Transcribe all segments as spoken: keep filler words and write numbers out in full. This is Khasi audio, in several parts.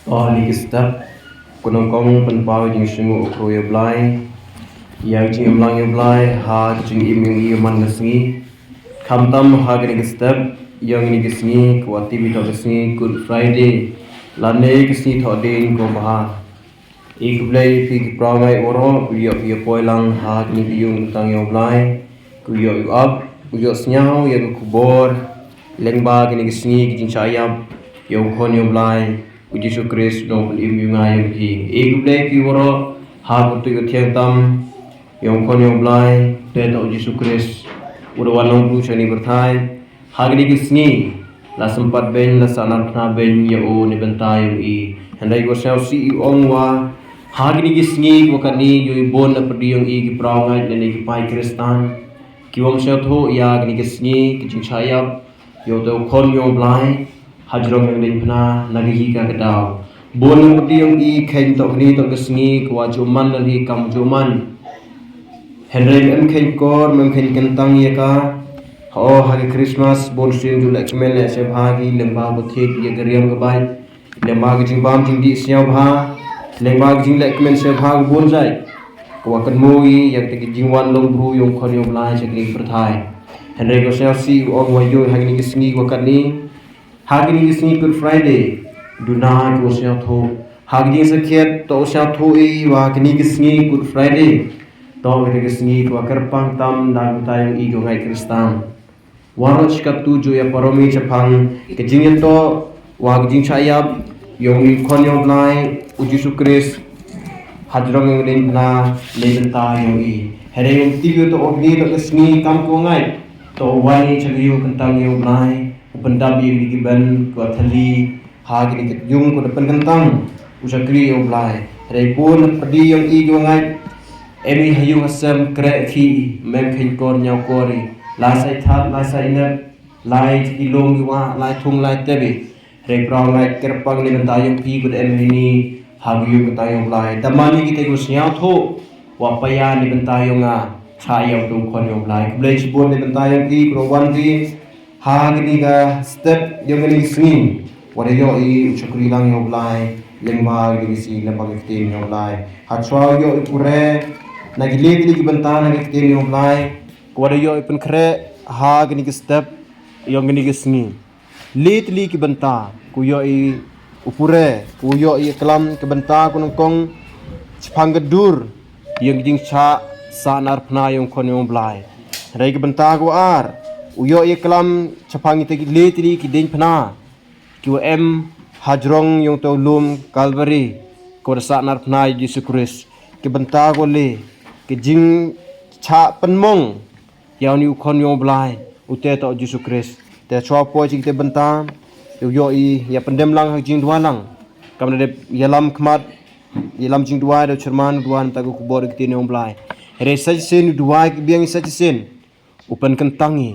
Ba ha kine ki step, ko nyngkong pynpaw ïa ka jingsngewnguh u khraw ïa u Blai, ïa ka jingim lang ïa u Blai ha ka jingim ïa ngi man ka sngi. Khamtam ha kine ki step, ïa kine ki sngi, ko wa tip ïa ka sngi Good Friday, lane ka sngi Thohdieng ko bha. Ïa khublei ïa phi ki para ngai waroh, ïa phi ïa poi lang ha kine ki ïung tang ïa u Blai. Ko ïoh ïa u ap, ko ïoh sngew ïa ka khubor lyngba kine ki sngi ki jingshah ïap ïa u Khun ïa u Blai, u Jisu Khrist, u nongpynim ïa nga ïa phi. Ïa khublei ïa phi waroh ha ka tu ka thiang tam ïa u Khun ïa u Blai, te to u Jisu Khrist u da wan long bru sha kane ka pyrthai. Ha kine ki sngi la sympat beiñ, la sahnarphna beiñ ïa u na bynta ïa u. Hynrei ko sngewsih ïa u ong wa ha kine ki sngi ko katni ïoh i bun na pyrdi ïa u ki para ngai lane ki paid Khristan ki wam sngewthuh ïa kine ki sngi ki jingshah ïap ïa u te u Khun ïa u Blai. Hajrong ïa u ding phna na ki hi ka ka daw. Bun na pyrdi ïa u kheiñ to kine to ki sngi ko wa juh man lane kam juh man. Hynrei em kheiñ kor, em kheiñ kyntang ïa ka. Ho ha ka Christmas bun sien ju leh kmen leh sngewbha ki lyngba ba thied ïa ka riam ka bai, lyngba ka jingbam jingdih sngewbha, lyngba ka jingleh kmen sngewbha ka bun jait. Ko wa kynmaw ïa ka jingwan long bru ïa u Khun ïa u Blai sha kane ka pyrthai. Hynrei ko sngewsih ong wa ïoh ha kine ki sngi ko katni, ha kine ki sngi Good Friday, duna ko sngewthuh ha ki jingsakhiat to u sngewthuh i wa kine ki sngi Good Friday to kine ki sngi ko wa kyrpang tam na ka bynta ïa u i ko ngai Khristan. Waroh shi katto ju ïa parami shaphang ka jingïatoh wa ka jingshah ïap ïa u Khun ïa u Blai u Jisu Khrist. Hajrong ïa u ding phna na bynta ïa u i. Hynrei um tip ïa to u ngi to ka sngi kam ko ngai to u wan i sha ka ïung kyntang ïa u Blai, u pyndap ïa ki ben ko thali ha kine ki ïung ko da pynkyntang u shakri ïa u Blai. Hynrei bun na pyrdi ïa u i ko ngai. Em i ha ïung ha sem kreh ki, mem kheiñ kor ñiaw kor i. Lai sai that, lai sai nep, lai ki long ki wa, lai thung lai tebi. Hynrei para ngai kyrpang na bynta ïa u phi ko da em hi ni ha ki ïung bynta ïa u Blai. Da man ïa kita ko sngewthuh wa paia na bynta ïa nga, shah ïa u tu Khun ïa u Blai. Khublei shibun na bynta ïa u phi ko da wan ri ha kine ka step ïa kine ki sngi. Wa da ïoh i u shakri lang ïa u Blai lyngba kine ki sngi, lyngba ki ktien ïa u Blai. Hashwa ïoh i pure na ki le kine ki bynta na ki ktien ïa u Blai. Ko wa da ïoh i pynkhreh ha kine ki step ïa kine ki sngi. Le tylli ki bynta, ko ïoh i u pure, ko ïoh i klam ki bynta ko nyngkong shaphang ka dur ïa ka jingshah sahnarphna ïa u Khun ïa u Blai. Hynrei ki bynta ko ar, u ïoh i klam shaphang ïa ki le tylli ki ding phna ki wa em hajrong ïa u te u lum Kalbari, ko da sahnarphna ïa u Jisu Khrist. Ki bynta ko le, ki jingshah pynmong ïa u ni u Khun ïa u Blai, u te to u Jisu Khrist. Te shwa poi shi ki te bynta, u ïoh i ïa pyndem lang ha ka jingduwai lang. Kam da dep ïalam khmat, ïalam jingduwai da u chairman, duwai na bynta ka khubor ka ktien ïa u Blai. Hynrei sa shisien u duwai ki biang sa shisien, u pynkyntang i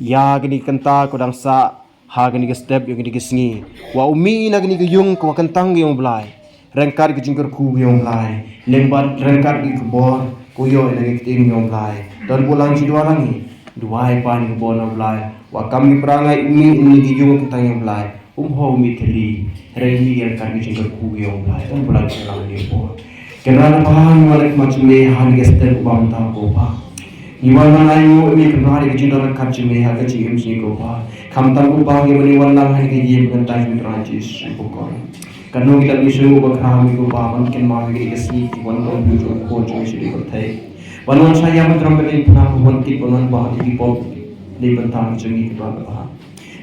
ïa kine ki kynta ko dang sah ha kine ki step ïa kine ki sngi. Wa u mih na kine ki ïung ko wa kyntang ïa u Blai. Ryngkat ki jingkyrkhu ïa u Blai. Lyngba ryngkat ki khubor ko ïoh na ki ktien ïa u Blai. Don buh lang shi duwai lang i. Duwai pan ki khubor na u Blai. Wa kam ki para ngai u mih na kine ki ïung kyntang ïa u Blai. Um ho u mih thylli. Hynrei u mih ryngkat ki jingkyrkhu ïa u Blai. Don buh lang shi duwai lang i por. Kynrad Kpa, ngi wan ha khmat jong me ha kane ka step uba mynta ko Pa. Ngi wan ban ainguh ïa me Kynrad ïa ka jingdon ryngkat jong me ha ka jingim jong ngi ko Pa. Khamtam ko Pa ngi wan, ngi wan lang ha kane ka ïing ba ngi kyntang jong me Trai Jisu ko Pa. Katno ngi dap ngi sngewbha Kynrad me ko Pa ban kynmaw ïa kane ka sngi ki wan long bru jong u Khun jong me sha kane ka pyrthei. Ban wan shah ïa ka tyrang ka dei Kynrad, ban wan tip ban wan bah ïa ki pop na bynta jong ngi Kynrad Kpa.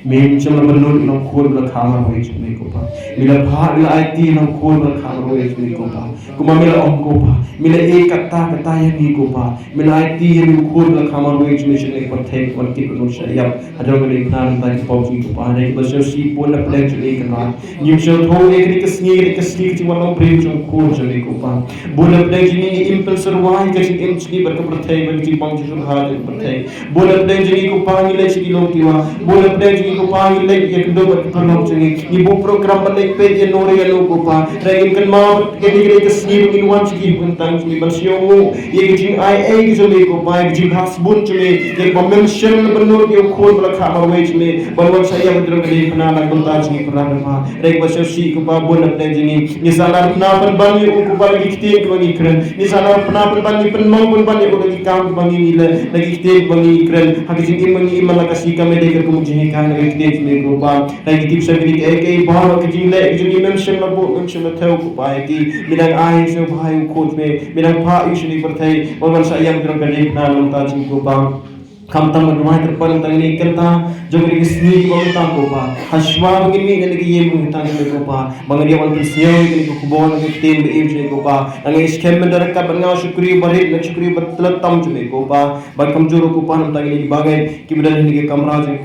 Me ym shym la bynnud ïa u Nongkhun ba la kha marwei jong me ko Pa. Me la phah, me la aiti ïa u Nongkhun ba la kha marwei jong me ko Pa. Kumba me la ong ko Pa, me la ïeit katta katta ïa me ko Pa. Me la aiti ïa u Nongkhun ba la kha marwei jong me sha kane ka pyrthei ban kit ban nud shah ïap. Hajrong kane ka pyrthei ki pop jong me ko Pa. Hynrei kiba sngewsih bun na pdeng jong me Kynrad. Ngim sngewthuh ïa kane ka sngi, kane ka sngi ka jingwan long briew jong u Khun jong me ko Pa. Bun na pdeng jong ngi ngim pynsyrwa ïa ka jingim jong ngi bad ka pyrthei bad ka jingbam jingsngewbha jong ka pyrthei. Bun na pdeng jong ngi ko Pa ngi leit sha ki lum ki wah. Bun na pdeng jong ngi Ko Pa, ngi leit ïa ka dong bad ka paralok jong ngi. Ngi buh program ban leit peit ïa no re ïa no, ko Pa. Hynrei ngin kynmaw ba kane ka dei ka sngi ba ngin wan sha ki bynta jong ngi ban sngewnguh ïa ka jingai ei ka jong me, ko Pa, ïa ka jingkha sbun jong me, ïa kaba mem shym la pynnud ïa u khun ba la kha marwei jong me ban wan shah ïap ha ka dong kane ka pyrthei na ka bynta jong ngi, para, ko Pa. Hynrei kaba shisha, ko Pa, bun na pdeng jong ngi, ngi sahnarphna pynban ïa u, ko Pa, la ki ktien kiba ngi kren. Ngi sahnarphna pynban, ngi pynmong pynban ïa u na ki kam kiba ngi leh, na ki ktien kiba ngi kren. Ha ka jingim ba ngi im man la ka sngi, kam dei ka kum jinghikai na ki ktien jong me, ko Pa. Hynrei ngi tip sha kine kiei kiei baroh, ka jingleh ka jong ngi mem shym la buh, mem shym la thew, ko Pa, ïa ki. Me dang ai sha u bhai u khun jong me, me dang phah ïa u sha kane ka pyrthei ban wan shah ïap ha ka dong kane ka pyrthei na ka bynta jong ngi, ko Pa. Khamtam ngi duwai kyrpad tang ïa kane ka kynta jong kane ka sngi ba mynta, ko Pa. Hashwa ba ngin mih na kane ka ïing ba mynta, ko Pa, ba ngin ïoh ban pynsngew ïa kane ka khubor, kane ka ktien ba im jong me, ko Pa. Ngi skhem mynta ryngkat bad nga u shakri barit, nga u shakri ba tlot tam jong me, ko Pa. Bad kumjuh ruh, ko Pa, na bynta kine ki bangeit kiba don ha kane ka kamra jong,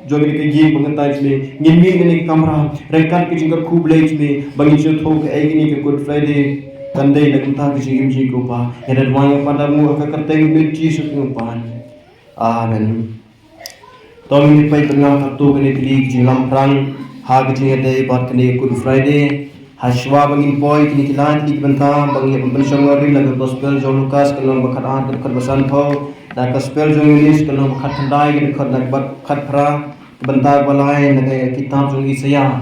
jong kane ka ïing ba mynta jong me, ngin mih na kane ka kamra ryngkat ka jingkyrkhu Blei jong me ba ngin sngewthuh kaei kane ka Good Friday kan dei na ka bynta ka jingim jong ngi, ko Pa. Ngi da duwai, ko Pa, da nguh ha ka kyrteng jong me, Jisu, ko Pa. Amen. To ngin ïa peit bad nga katto katne tylli ki jinglam phrang ha ka jingïadei bad kane ka Good Friday. Hashwa ba ngin poi, kine ki lai tylli ki bynta ba ngin ïa pynshong ïa ri, na ka Gospel jong u Lukas, ka lynnong ba khatar, ka dkhot ba sanphew, na ka Gospel jong u Ïoannis, ka lynnong ba khatkhyndai, ka dkhot na ka khatphra, ka bynta ba lai na ka kitab jong u Isaïah,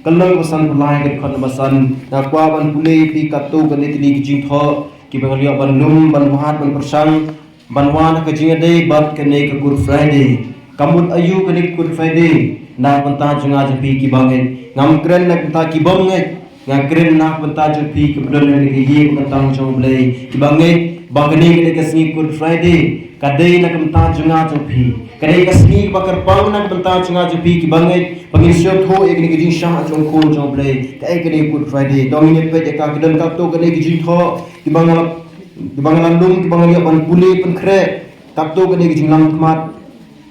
ka lynnong ba sanphew lai, ka dkhot na ba san. Nga kwah ban pule ïa phi katto katne tylli ki jingthoh kiba ngi la ïoh ban lum, ban wad, ban pyrshang, ban wan ha ka jingïadei bad kane ka Good Friday. Ka mut aïu kane ka Good Friday na ka bynta jong nga jong phi ki bangeit? Ngam kren na ka bynta ki bym ngeit, nga kren na ka bynta jong phi kiba don ha kane ka ïing ba kyrpang jong U Blei, ki bangeit, ba kane ka dei ka sngi Good Friday ka dei na ka bynta jong nga jong phi. Ka dei ka sngi ba kyrpang na ka bynta jong nga jong phi ki bangeit, ba ngin sngewthuh ïa kane ka jingshah jong U Khun jong U Blei. Kaei kane ka Good Friday? To ngin ïa peit ïa ka, ki don katto katne ki jingthoh kiba nga la, kiba nga la lum, kiba nga la ïoh ban pule pynkhreh katto katne ki jinglam khmat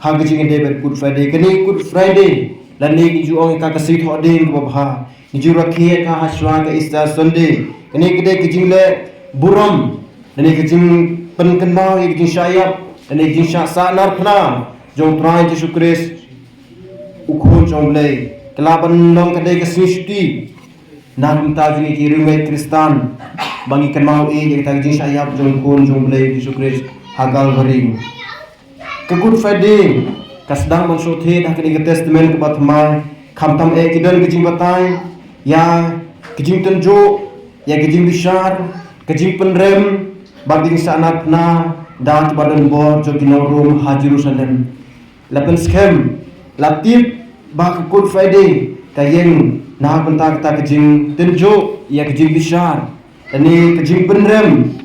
ha ka jingïadei bad Good Friday. Kane Good Friday, lane ngi ju ong ïa ka ka Sngi Thohdieng kaba bha, ngi ju rakhe ïa ka hashwa ka Easter Sunday. Kane ka dei ka jingleh burom lane ka jingpynkynmaw ïa ka jingshah ïap lane ka jingshah sahnarphna jong U Trai Jisu Khrist, U Khun jong U Blei. Ka lah ban long ka dei ka sngi shuti na ka bynta jong ngi ki riewngeit Khristan, ba ngi kynmaw ïa kata ka jingshah ïap jong U Khun jong U Blei Jisu Khrist ha Kalbari. Ka Good Friday ka sdang ban shoh thied ha kane ka Testament kaba thymmai. Khamtam eh ki don ka jingbatai ïa ka jingtynjuh, ïa ka jingbishar, ka jingpynrem bad ka jingsahnarphna da kiba don bor jong ki nong Rom ha Jerusalem. La pynskhem, la tip ba ka Good Friday ka ïeng na ka bynta kata ka jingtynjuh ïa ka jingbishar lane ka jingpynrem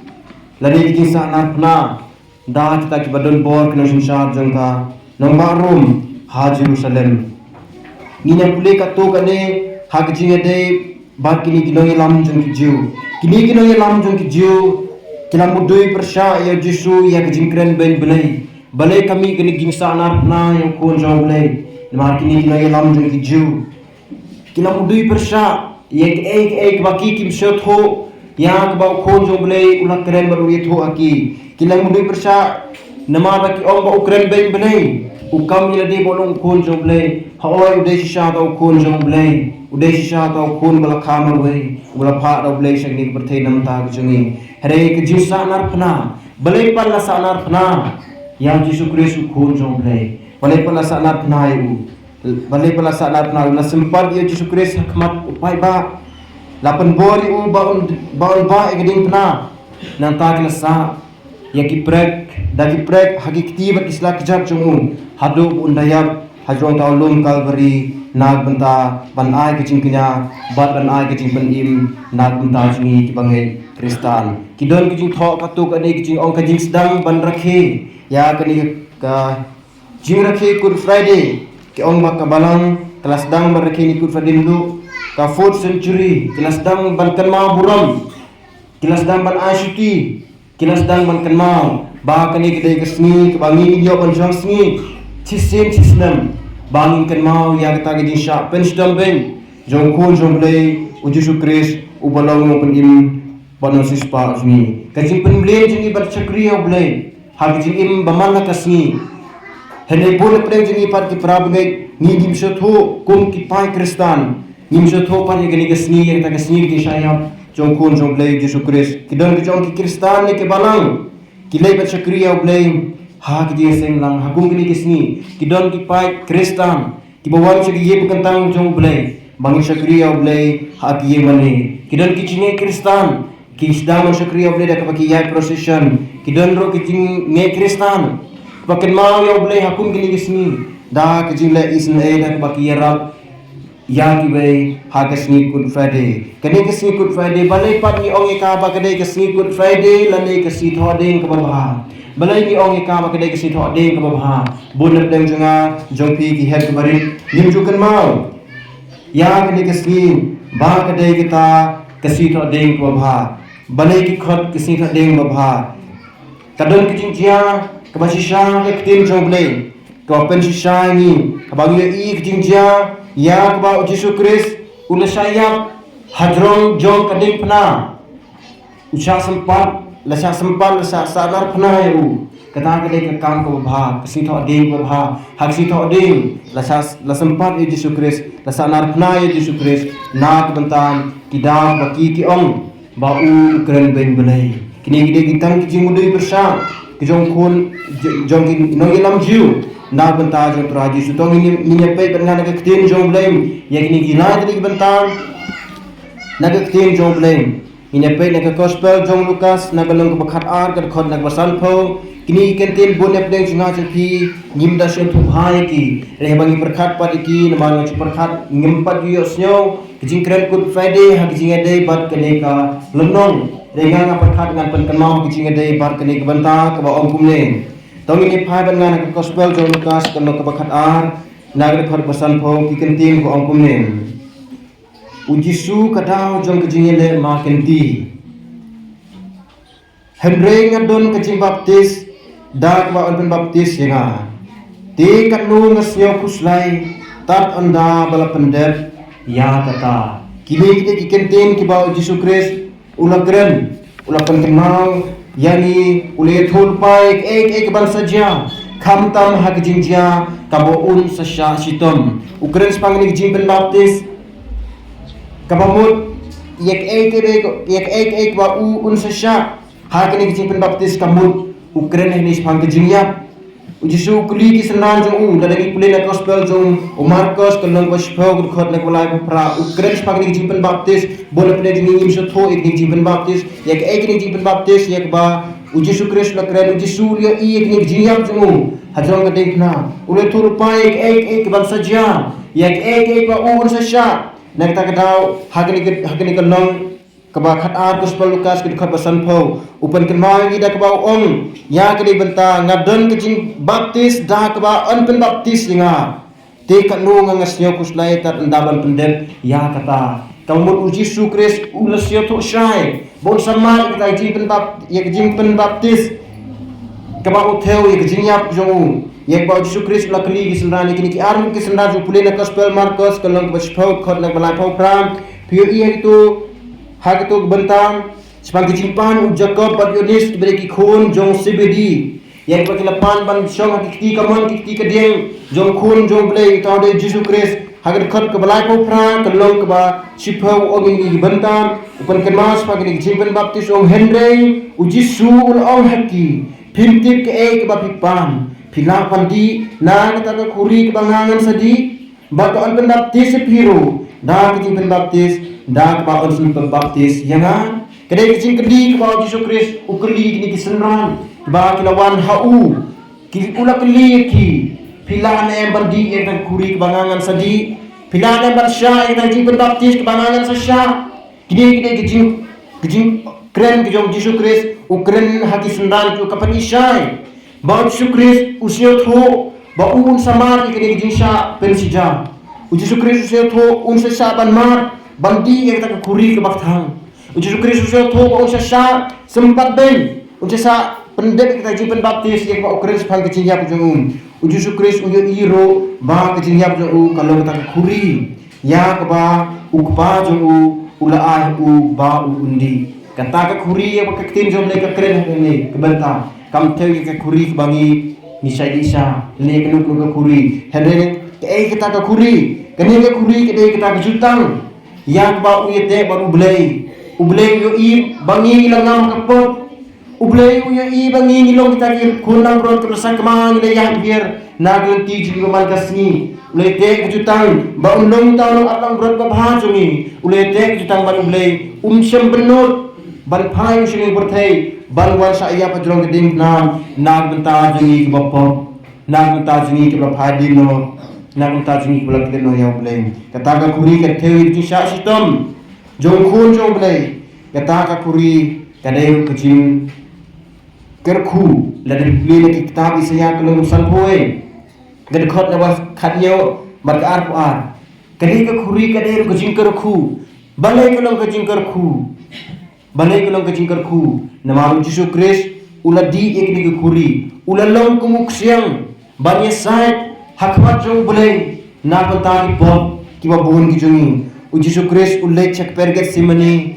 lane ka jingsahnarphna da kita kiba don bor, ki nongsynshar jong ka nongbah Rom ha Jerusalem. Ngin ïa pule katto katne ha ka jingïadei bad kine ki nongïalam jong ki Jiw. Kine ki nongïalam jong ki Jiw ki la mudui pyrshah ïa U Jisu ïa ka jingkren beiñ Blei. Balei ka mih kane ka jingsahnarphna ïa U Khun jong U Blei? Namar kine ki nongïalam jong ki Jiw ki la mudui pyrshah ïa kaei kaei kaba ki kim sngewthuh ïa kaba U Khun jong U Blei u la kren bad u ïathuh ha ki. Ki la mudui pyrshah namar ba ki ong ba u kren beiñ Blei. U kam ïa lade ba u long U Khun jong U Blei. Hooid, u dei shisha uta U Khun jong U Blei. U dei shisha uta U Khun ba la kha marwei, uba la phah da U Blei sha kane ka pyrthei na ka bynta ka jong ngi. Hynrei ka jingsahnarphna, balei pat la sahnarphna ïa U Jisu Khrist, U Khun jong U Blei? Balei pat la sahnarphna ïa u? Balei pat la sahnarphna? La sympat ïa U Jisu Khrist ha khmat u paidbah. La pynbor ïa u ba un, ba un bah ïa ka diengphna. Nangta ki la sah ïa ki prek, da ki prek ha ki kti bad ki sla kjat jong u, haduh ba un da ïap ha jrong uta u lum Kalbari na ka bynta ban ai ka jingkñia bad ban ai ka jingpynim na ka bynta jong ngi ki bangeit Khristan. Ki don ki jingthoh katto katne ki jingong, ka jingsdang ban rakhe ïa kane ka jingrakhe Good Friday. Ki ong ba ka Balang ka la sdang ban rakhe ïa kane Good Friday naduh ka fourth century. Ki la sdang ban kynmaw burom, ki la sdang ban ai shuti, ki la sdang ban kynmaw ba kane ka dei ka sngi kaba ngi ngin ïoh ban shong sngi shisien shisnem, ba ngin kynmaw ïa kata ka jingshah pynshitom beiñ jong U Khun jong U Blei, U Jisu Khrist, uba long U Nongpynim bad U Nongsiewspah jong ngi. Ka jingpynmlien jong ngi ban shakri ïa U Blei ha ka jingim ba man la ka sngi, Hynrei bun na pdeng jong ngi pat ki para bangeit, ngi ngim sngewthuh kum ki paid Khristan. Ngim sngewthuh pat ïa kane ka sngi, ïa kata ka sngi ka jingshah ïap jong u Khun jong u Blei Jisu Khrist. Ki don ki jong ki Khristan ne ki balang, ki leit ban shakri ïa u Blei ha ka jingïaseng lang ha kum kine ki sngi. Ki don ki paid Khristan kiba wan sha ka ïing ba kyntang jong u Blei ban shakri ïa u Blei ha ka ïing mane. Ki don ki jingngeit Khristan ki sdang ban shakri ïa u Blei da kaba ki ïaid procession. Ki don ruh ki jingngeit Khristan kiba kynmaw ïa u Blei ha kum kine ki sngi da ka jingleh isynei da kaba ki ïarap ïa kiwei ha ka sngi Good Friday. Kane ka sngi Good Friday, balei pat ngi ong ïa ka ba ka dei ka sngi Good Friday lane ka sngi thohdieng kaba bha? Balei ngi ong ïa ka ba ka dei ka sngi thohdieng kaba bha? Bun na pdeng jong nga jong phi ki hep kiba rit, ngim ju kynmaw ïa kane ka sngi ba ka dei kata ka sngi thohdieng kaba bha. Balei ki khot ka sngi thohdieng kaba bha? Ka don ka jingjia kaba shisha ha ka ktien jong u Blei kaba pynshisha ïa ngi, kaba ngi ïohi ka jingjia ïa kaba u Jisu Khrist u la shah ïap hajrong jong ka diengphna. U shah sympat, la shah sympat, la shah sahnarphna ïa u. Kata ka dei ka kam kaba bha, ka sngi thohdieng kaba bha. Ha ka sngi thohdieng la shah, la sympat ïa u Jisu Khrist, la sahnarphna ïa u Jisu Khrist na ka bynta ki daw ba ki, ki ong ba u u kren beiñ Blei. Kine ki dei ki tang ki jingmudui pyrshah ki jong u khun, jong ki nongïalam Jiw na ka bynta jong u Trai Jisu. To ngin, ngin ïa peit bad nga na ka ktien jong u Blei ïa kine ki lai tylli ki bynta na ka ktien jong u Blei. Ngin ïa peit na ka Gospel jong u Lukas na ka lynnong kaba khatar, ka dkhot na kaba sanphew. Kine ki kyntien bun na pdeng jong nga jong phi ngim da sngewthuh bha ïa ki. Hynrei haba ngi pyrkhat pat ïa ki, namar ngi shu pyrkhat ngim pat ju ïohsngew ka jingkren Good Friday ha ka jingïadei bad kane ka lynnong. Hynrei nga, nga pyrkhat ngan pynkynmaw ha ka jingïadei bad kane ka bynta kaba ong kumne. To ngin ïa phai bad nga na ka Gospel jong u Lukas, ka lynnong kaba khatar, na ka dkhot ba sanphew, ki kyntien ka ong kumne. U Jisu ka daw jong ka jingïaleh ma kynti. Hynrei nga don ka jingbaptis da kaba yn pynbaptis ïa nga. Te katno nga sngew khuslai tad ynda ba la pyndep ïa kata. Kine ki dei ki kyntien kiba u Jisu Khrist u la kren, u la pynkynmaw ïa ngi, u la ïathuh lypa ïa kaei kaei kaban sa jia, khamtam ha ka jingjia kaba un sa shah shitom. U kren shaphang kane ka jingpynbaptis kaba mut ïa kaei kaei, ïa kaei kaei kaba u un sa shah ha kane ka jingpynbaptis, ka mut u kren hangne shaphang ka jingïap. U Jisu u kylli ki synran jong u, lada ngi pule na Gospel jong u Markos, ka lynnong kaba shiphew, ka dkhot na kaba laiphew phra, u kren shaphang kane ka jingpynbaptis. Bun na pdeng jong ngi ngim sngewthuh ïa kane ka jingpynbaptis, ïa kaei kane ka jingpynbaptis ïa kaba u Jisu Khrist u la kren. U Jisu u la ïohi ïa kane ka jingïap jong u hajrong ka diengphna. U la ïathuh lypa ïa kaei kaei kaban sa jia, ïa kaei kaei kaba u un sa shah. Na kata ka daw ha kane ka, ha kane ka lynnong kaba khatar, Gospel Lukas, ka dkhot ba sanphew, u pynkynmaw ïa ngi da kaba u ong, ïa kane ka bynta, nga don ka jingbaptis da kaba yn pynbaptis ïa nga. Te katno nga, nga sngew khuslai tad ynda ban pyndep ïa kata. Ka mut u Jisu Khrist u la sngewthuh shai ba un sa mad ïa ka jingpynbap-, ïa ka jingpynbaptis kaba u thew ïa ka jingïap jong u. Ïa kaba u Jisu Khrist u la kylli ki synran, ïa kine ki ar ngut ki synran jong u, pule na Gospel Markos, ka lynnong kaba shiphew, dkhot na kaba laiphew phra. Phi ïohi ha kito, ha kito ki bynta shaphang ka jingpan u Jakob bad u Ïoannis, kiba dei ki khun jong u Sebedi. Ïa kiba ki la pan ban shong ha ki kti kamon ki kti kadiang jong u Khun jong u Blei, uta u dei u Jisu Khrist. Ha ka dkhot kaba laiphew phra, ka lynnong kaba shiphew, u ong ïa kine ki bynta, u pynkynmaw shaphang kane ka jingpynbaptis, u ong, hynrei u Jisu u la ong ha ki, phim tip kaei kaba phi pan. Phi lah ban dih na kata ka khuri kaba nga ngan sa dih? Bad to yn pynbaptis ïa phi ruh da ka jingpynbaptis da kaba yn sa pynbaptis ïa nga? Ka dei ka jingkylli kaba u Jisu Khrist u kylli kine ki synran ba ki la wan ha u. Ki, u la kylli ïa ki, phi lah ne em ban dih ïa kata ka khuri kaba nga ngan sa dih? Phi lah ne em ban shah ïa kata ka jingpynbaptis kaba nga ngan sa shah? Kine ki dei ki jing, ki jingkren ki jong u Jisu Khrist, u kren ha ki synran ki, u ka pyni shai ba u Jisu Khrist u sngewthuh ba u un sa mad ïa kine ki jingshah pynshitom. U Jisu Khrist u sngewthuh un sa shah ban mad, ban dih ïa kata ka khuri kaba kthang. U Jisu Khrist u sngewthuh ba un sa shah sympat beiñ, un sa shah pyndep ïa kata ka jingpynbaptis ïa kaba u kren shaphang ka jingïap jong u. U Jisu Khrist u ïohi ruh ba ka jingïap jong u ka long kata ka khuri ïa kaba u Kpa jong u u la ai ha u ba u un dih. Kata ka khuri ïa kaba ka ktien jong u Blei ka kren hangne ka bynta kam thew ïa ka khuri kaba ngi Ngi shait ïa sha lane kano kano ka khuri. Hynrei kaei kata ka khuri? Kane ka khuri ka dei kata ka jutang ïa kaba u ïateh bad U Blei. U Blei u ïohi ba ngi ngi la ngam ha ka pop. U Blei u ïohi ba ngi ngi long kita ki khun langbrot kiba la sakma, ngi la ïaid biar na ka lynti jong kiba man ka sngi. U la ïateh ka jutang ba un long uta u nongat langbrot babha jong ngi. U la ïateh ka jutang bad U Blei um shym bynnud ban phai sha ine i pyrthei ban wan shah ïap hajrong ka diengphna na ka bynta jong ngi kiba pop, na ka bynta jong ngi kiba la phai dien noh, na ka bynta jong ngi kiba la klet noh ïa U Blei. Kata ka khuri ka thew ïa ka jingshah shitom jong u Khun jong U Blei. Kata ka khuri ka dei ka jingkyrkhu. Lada phi pule na ki kitab Isaïah ka lynnong sanphew wei, ka dkhot kaba khathynñiew bad ka arphew ar. Kane ka khuri ka dei ruh ka jingkyrkhu. Balei ka long ka jingkyrkhu? Balei ka long ka jingkyrkhu? Namar U Jisu Khrist u la dih ïa kane ka khuri, u la long kum u ksiang ban ïasaid ha khmat jong U Blei na ka bynta ki pop kiba bun ki jong ngi. U Jisu Khrist u leit sha ka per Gethsemane,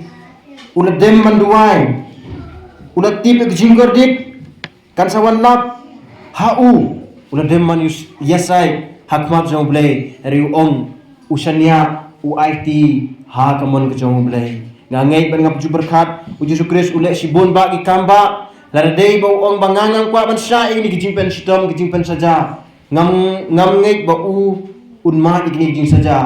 u la dem ban duwai, u la tip ïa ka jingkordit kan sa wan lap ha u. U la dem ban ïasaid ha khmat jong U Blei, hynrei u ong u shaniah, u aiti ha ka mon ka jong U Blei. Nga ngeit bad nga ju pyrkhat, U Jisu Khrist u leh shibun bah ki kam bah. Lada dei ba u ong ba nga ngam kwah ban shah ïa kine ki jingpynshitom, ki jingpynsaja, ngam, ngam ngeit ba u un mad ïa kine ki jingsaja.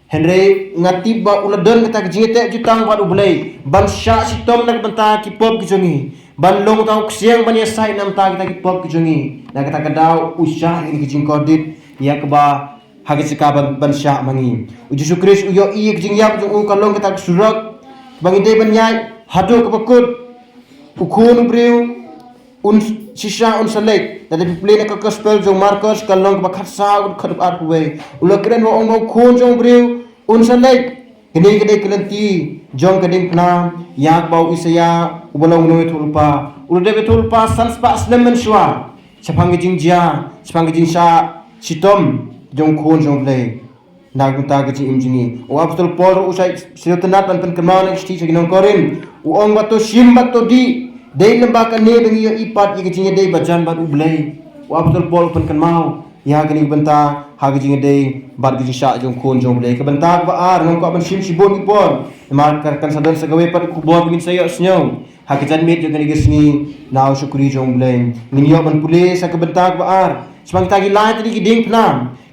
Hynrei nga tip ba u la don kata ka jingïateh jutang bad U Blei ban shah shitom na ka bynta ki pop ki jong ngi, ban long uta u ksiang ban ïasaid na ka bynta kita ki pop ki jong ngi. Na kata ka daw u shah ïa kine ki jingkordit ïa kaba ha ka jaka ban, ban shah ma ngi. U Jisu Khrist u ïohi ïa ka jingïap jong u, ka long kata ka surok ba ngi dei ban ïaid haduh kaba kut. U Khun u briew un shisha un sa leit. Lada phi pule na ka gospel jong Markos ka lynnong kaba khatsaw, ka dkhot kaba arphew wei, u la kren ba ong ba u Khun jong u briew un sa leit. Kane ka dei ka lynti jong ka diengphna ïa kaba u Isaïah uba long u nongïathuhlypa u la dep ïathuhlypa san spah snem mynshuwa shaphang ka jingjia, shaphang ka jingshah shitom jong u Khun jong U Blei. Na ka bynta ka jingim jong ngi, u apostol Paul ruh u shait sngewtynnat ban pynkynmaw na ka shithi sha ki nong Korinth, u ong ba to shim bad to dih dei lyngba kane ba ngi ïohi pat ïa ka jingïadei bajan bad U Blei. U apostol Paul u pynkynmaw ïa kane ka bynta ha ka jingïadei bad ka jingshah jong u Khun jong U Blei. Ka bynta kaba ar, ngam kwah ban shim shibun ki por namar ka kan sa don sa kawei pat ka khubor ba ngin sa ïohsngew ha ka janmiet jong kane ka sngi na u shakri jong U Blei. Ngin ïoh ban pule sa ka bynta kaba ar shaphang kita ki lai tylli ki diengphna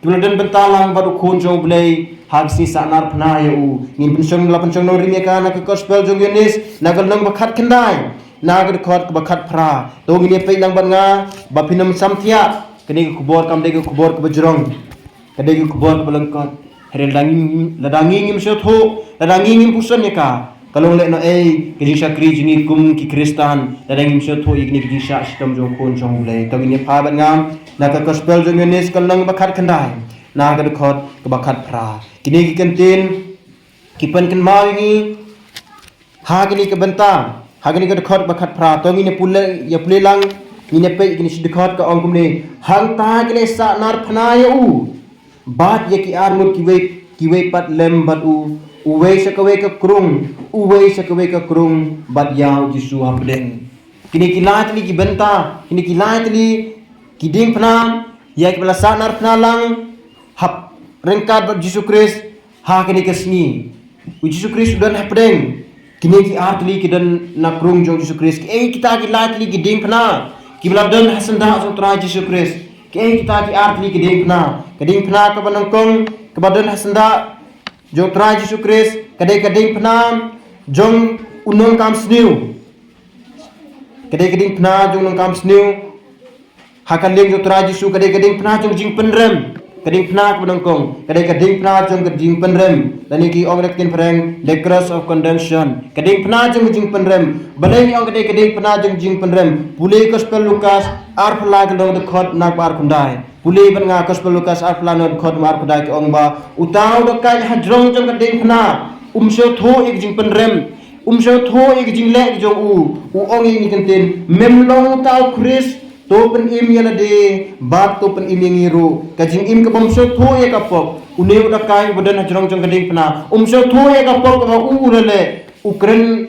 kiba la don bynta lang bad u Khun jong U Blei ha ka sngi sahnarphna ïa u. Ngin pynshong, la pynshong nongrim ïa ka na ka gospel jong u Ïoannis na ka lynnong ba khatkhyndai, na ka dkhot kaba khatphra. To ngin ïa peit lang bad nga ba phin ym samthiah. Kane ka khubor kam dei ka khubor kaba jrong. Ka dei ka khubor kaba lyngkot. Hynrei lada ngi, lada ngi ngim sngewthuh, lada ngi ngim puson ïa ka, ka long lehnohei ka jingshakri jong ngi kum ki Khristan lada ngim sngewthuh ïa kine ki jingshah shitom jong u Khun jong U Blei. To ngin ïa phai bad nga na ka gospel jong u Ïoannis ka lynnong ba khatkhyndai, na ka dkhot kaba khatphra. Kine ki kyntien ki pynkynmaw ïa ngi ha kane ka bynta, ha kane ka dkhot ba khatphra. To ngin ïa pule, ïa pule lang, ngin ïa peit kine shi dkhot, ka ong kumne: Hangta ki la sahnarphna ïa u bad ïa ki arngut kiwei, kiwei pat lem bad u, uwei sha kawei ka krung, uwei sha kawei ka krung bad ïa u Jisu hapdeng. Kine ki lai tylli ki bynta, kine ki lai tylli ki diengphna ïa kiba la sahnarphna lang hap ryngkat bad u Jisu Khrist ha kane ka sngi. U Jisu Khrist u don hapdeng. Kine ki ar tylli ki don na krung jong u Jisu Khrist. Kiei kita ki lai tylli ki diengphna kiba la don ha syndah jong u Trai Jisu Khrist? Kiei kita ki ar tylli ki diengphna? Ka diengphna kaba nyngkong kaba don ha syndah jong u Trai Jisu Khrist ka dei ka diengphna jong u nongkam sniew. Ka dei ka diengphna jong u nongkam sniew. Ha ka liang jong u Trai Jisu ka dei ka diengphna jong ka jingpynrem. Ka diengphna kaba nyngkong ka dei ka diengphna jong ka jingpynrem, lane ki ong da ka ktien phareng the cross of condemnation. Ka diengphna jong ka jingpynrem. Balei ngi ong ka dei ka diengphna jong ka jingpynrem? Pule gospel Lukas arphew lai ka lynnong, dkhot na kaba arphew khyndai. Pule bad nga gospel Lukas arphew lai, dkhot na kaba arphew khyndai, ki ong ba uta u dakaid hajrong jong ka diengphna um sngewthuh ïa ka jingpynrem. Um sngewthuh ïa ka jingleh jong u. U ong ïa kine ki kyntien: Mem long uta u Khrist? To pynim ïa lade bad to pynim ïa ngi ruh. Ka jingim kaba ym sngewthuh ïa ka pop. Une u dakaid uba don hajrong jong ka diengphna um sngewthuh ïa ka pop kaba u u la leh. U kren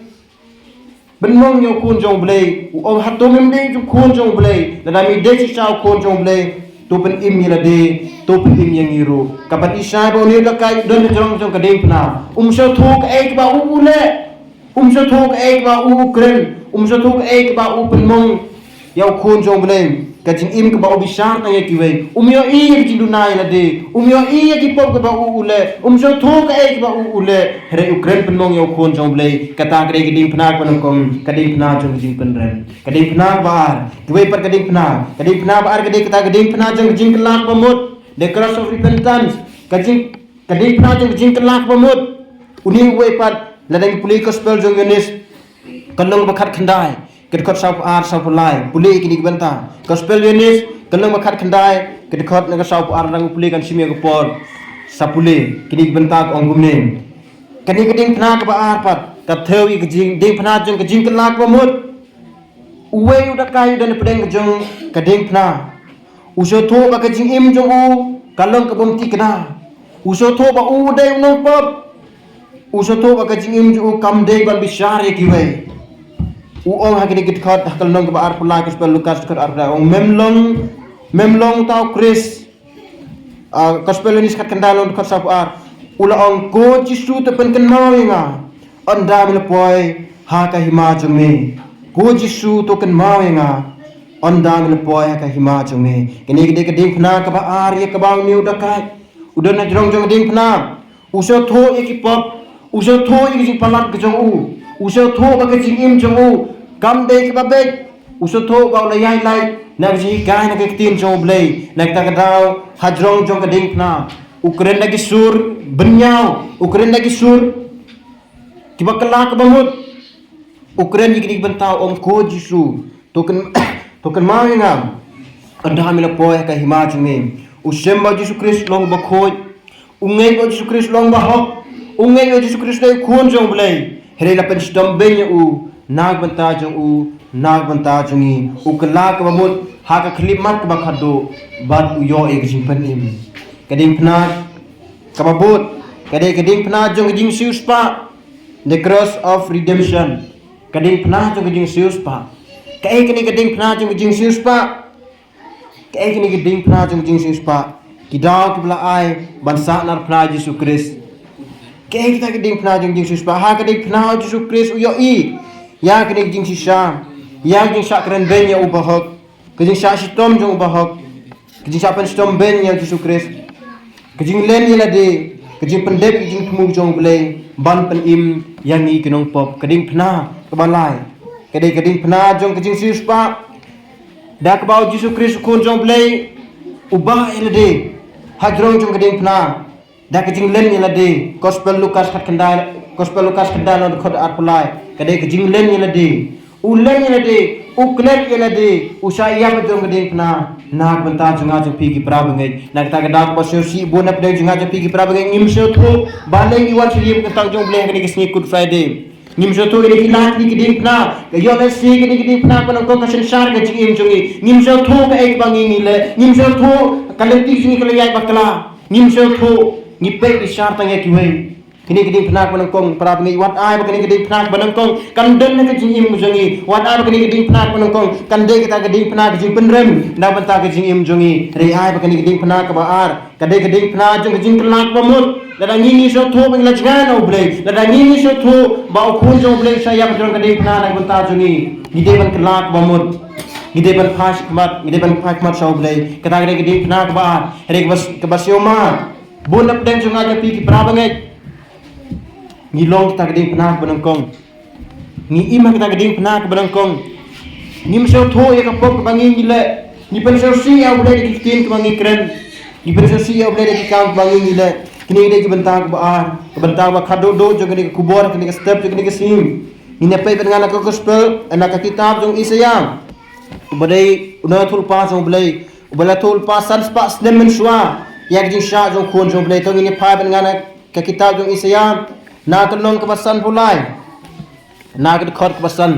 pynmong ïa u khun jong u Blei, u ong hato mem dei u khun jong u Blei, lada me dei shisha u khun jong u Blei, to pynim ïa lade, to pynim ïa ngi ruh. Ka ban isai ba une u dakaid u don hajrong jong ka diengphna. Um sngewthuh kaei kaba u u leh. Um sngewthuh kaei kaba u u kren. Um sngewthuh kaei kaba u pynmong ïa u khun jong u Blei. Ka jingim kaba u bishar tang ïa kiwei. Um ïohi ïa ka jingduna ïa lade. Um ïohi ïa ki pop kaba u u leh. Um sngewthuh kaei kaba u u leh. Hynrei u kren pynmong ïa u khun jong u Blei. Kata ka dei ka diengphna kaba nyngkong. Ka diengphna jong ka jingpynrem. Ka diengphna kaba ar. Kiwei pat ka diengphna. Ka diengphna ba ar ka dei kata ka diengphna jong ka jingkylla kaba mut. The cross of repentance. Ka jing, ka diengphna jong ka jingkylla kaba mut. Une uwei pat lada ngi pule gospel jong u Ïoannis. Ka lynnong ba khatkhyndai. Ka dkhot sawphew ar, sawphew lai. Pule ïa kine ki bynta. Gospel Ïoannis, ka lynnong ba khatkhyndai. Ka dkhot na ka sawphew ar, nang pule kan shim ïa ka por. Sa pule, kine ki bynta ka ong kumne. Kane ka diengphna kaba ar pat. Ka thew ïa ka jing, diengphna jong ka jingkylla kaba mut. Uwei u dakaid u don hapdeng ka jong ka diengphna. U sngewthuh ba ka jingim jong u ka long ka bym thikna. U sngewthuh ba u dei u nongpop. U sngewthuh ba ka jingim jong u kam dei ban bishar ïa kiwei. U ong ha kine ki dkhot ha ka lynnong kaba arphew lai, gospel Lukas dkhot arphew lai, u ong mem long, mem long uta u Khrist. Ah, gospel Ïoannis khatkhyndai lynnong dkhot sawphew ar. U la ong ko Jisu to pynkynmaw ïa nga. Ynda me la poi ha ka hima jong me. Ko Jisu to kynmaw ïa nga. Ynda me la poi ha ka hima jong me. Kane ka dei ka diengphna kaba ar ïa kaba une u dakaid u don hajrong jong ka diengphna. U sngewthuh ïa ki pop. U sngewthuh ïa ka jingpalat ka jong u. U sngewthuh ba ka jingim jong u kam dei kaba beit. U sngewthuh ba u la ïaid lait na ka jinghikai na ka ktien jong u Blei. Na kata ka daw hajrong jong ka diengphna u kren da ki sur bynñiaw. U kren da ki sur kiba kylla kaba mut. U kren ïa kine ki bynta, u ong ko Jisu to kyn, to kynmaw ïa nga. Ynda me la poi ha ka hima jong me. U shem ba u Jisu Khrist u long uba khuid. U ngeit ba u Jisu Khrist u long uba hok. U ngeit ba u Jisu Khrist u dei u khun jong u Blei. Hynrei la pynshitom beiñ ïa u na ka bynta jong u, na ka bynta jong ngi. U kylla kaba mut ha ka khyllipmat kaba khatduh bad u ïoh ïa ka jingpynim. Ka diengphna kaba bud ka dei ka diengphna jong ka jingsiewspah. The cross of redemption. Ka diengphna jong ka jingsiewspah. Kaei kane ka diengphna jong ka jingsiewspah? Kaei kane ka diengphna jong ka jingsiewspah? Ki daw kiba la ai ban sahnarphna Jisu Khrist. Kaei kata ka diengphna jong ka jingsiewspah? Ha ka diengphna u Jisu Khrist u ïohi ïa kane ka jingshisha, ïa ka jingshah kren beiñ ïa u bahok. Ka jingshah shitom jong u bahok. Ka jingshah pynshitom beiñ ïa u Jisu Khrist. Ka jinglen ïa lade. Ka jingpyndep ïa ka jingthmu jong u Blei ban pynim ïa ngi ki nongpop. Ka diengphna kaba lai ka dei ka diengphna jong ka jingsiewspah. Da kaba u Jisu Khrist u khun jong u Blei u bah ïa lade hajrong jong ka diengphna. Da ka jinglen ïa lade, gospel Lukas khatkhyndai, gospel Lukas khyndai lynnong dkhot arphew lai. Ka dei ka jinglen ïa lade. U len ïa lade, u klet ïa lade, u shah ïap hajrong ka diengphna na ka bynta jong nga jong phi ki para bangeit. Na kata ka daw kaba sngewsih bun na pdeng jong nga jong phi ki para bangeit, ngim sngewthuh balei ngi wan sha ïing kyntang jong u Blei ha kane ka sngi Good Friday. Ngim sngewthuh ïa kine ki lad kine ki diengphna. Ka ïoh lehse kine ki diengphna kaba nyngkong ka synshar ka jingim jong ngi. Ngim sngewthuh kaei kaba ngi ngi leh. Ngim sngewthuh ka lynti jong ngi ka la ïaid bakla. Ngim sngewthuh, ngi peit bishar tang ïa kiwei. Kine ki diengphna kaba nyngkong, para bangeit, wat ai ba kine ki diengphna kaba nyngkong kan don ha ka jingim jong ngi. Wat ai ba kine ki diengphna kaba nyngkong kan dei kata ka diengphna ka jingpynrem na bynta ka jingim jong ngi. Hynrei ai ba kine ki diengphna kaba ar ka dei ka diengphna jong ka jingkylla kaba mut. Lada ngi ngi sngewthuh ba ngi la jngai na u Blei, lada ngi ngi sngewthuh ba u khun jong u Blei u shah ïap hajrong ka diengphna na ka bynta jong ngi, ngi dei ban kylla kaba mut. Ngi dei ban phai shakhmat, ngi dei ban phai khmat sha u Blei. Kata ka dei ka diengphna kaba ar. Hynrei kaba, kaba sngewma bun na pdeng jong nga jong phi ki para bangeit, ngi long kita ka diengphna kaba nyngkong. Ngi im ha kita ka diengphna kaba nyngkong. Ngim sngewthuh ïa ka pop kaba ngi ngi leh. Ngi pynsngewsih ïa u Blei da ki ktien kaba ngi kren. Ngi pynsngewsih ïa u Blei da ki kam kaba ngi ngi leh. Kine ki dei ki bynta kaba ar, ka bynta kaba khatduh duh jong kane ka khubor, kane ka step jong kane ka sngi. Ngin ïa peit bad nga na ka gospel, na ka kitab jong Isaïah. Uba dei u nongïathuhlypa jong u Blei. Uba la ïathuhlypa san spah snem mynshuwa ïa ka jingshah jong u khun jong u Blei. To ngin ïa peit bad nga na ka kitab jong Isaïah, na ka lynnong kaba sanphew lai, na ka dkhot kaba san.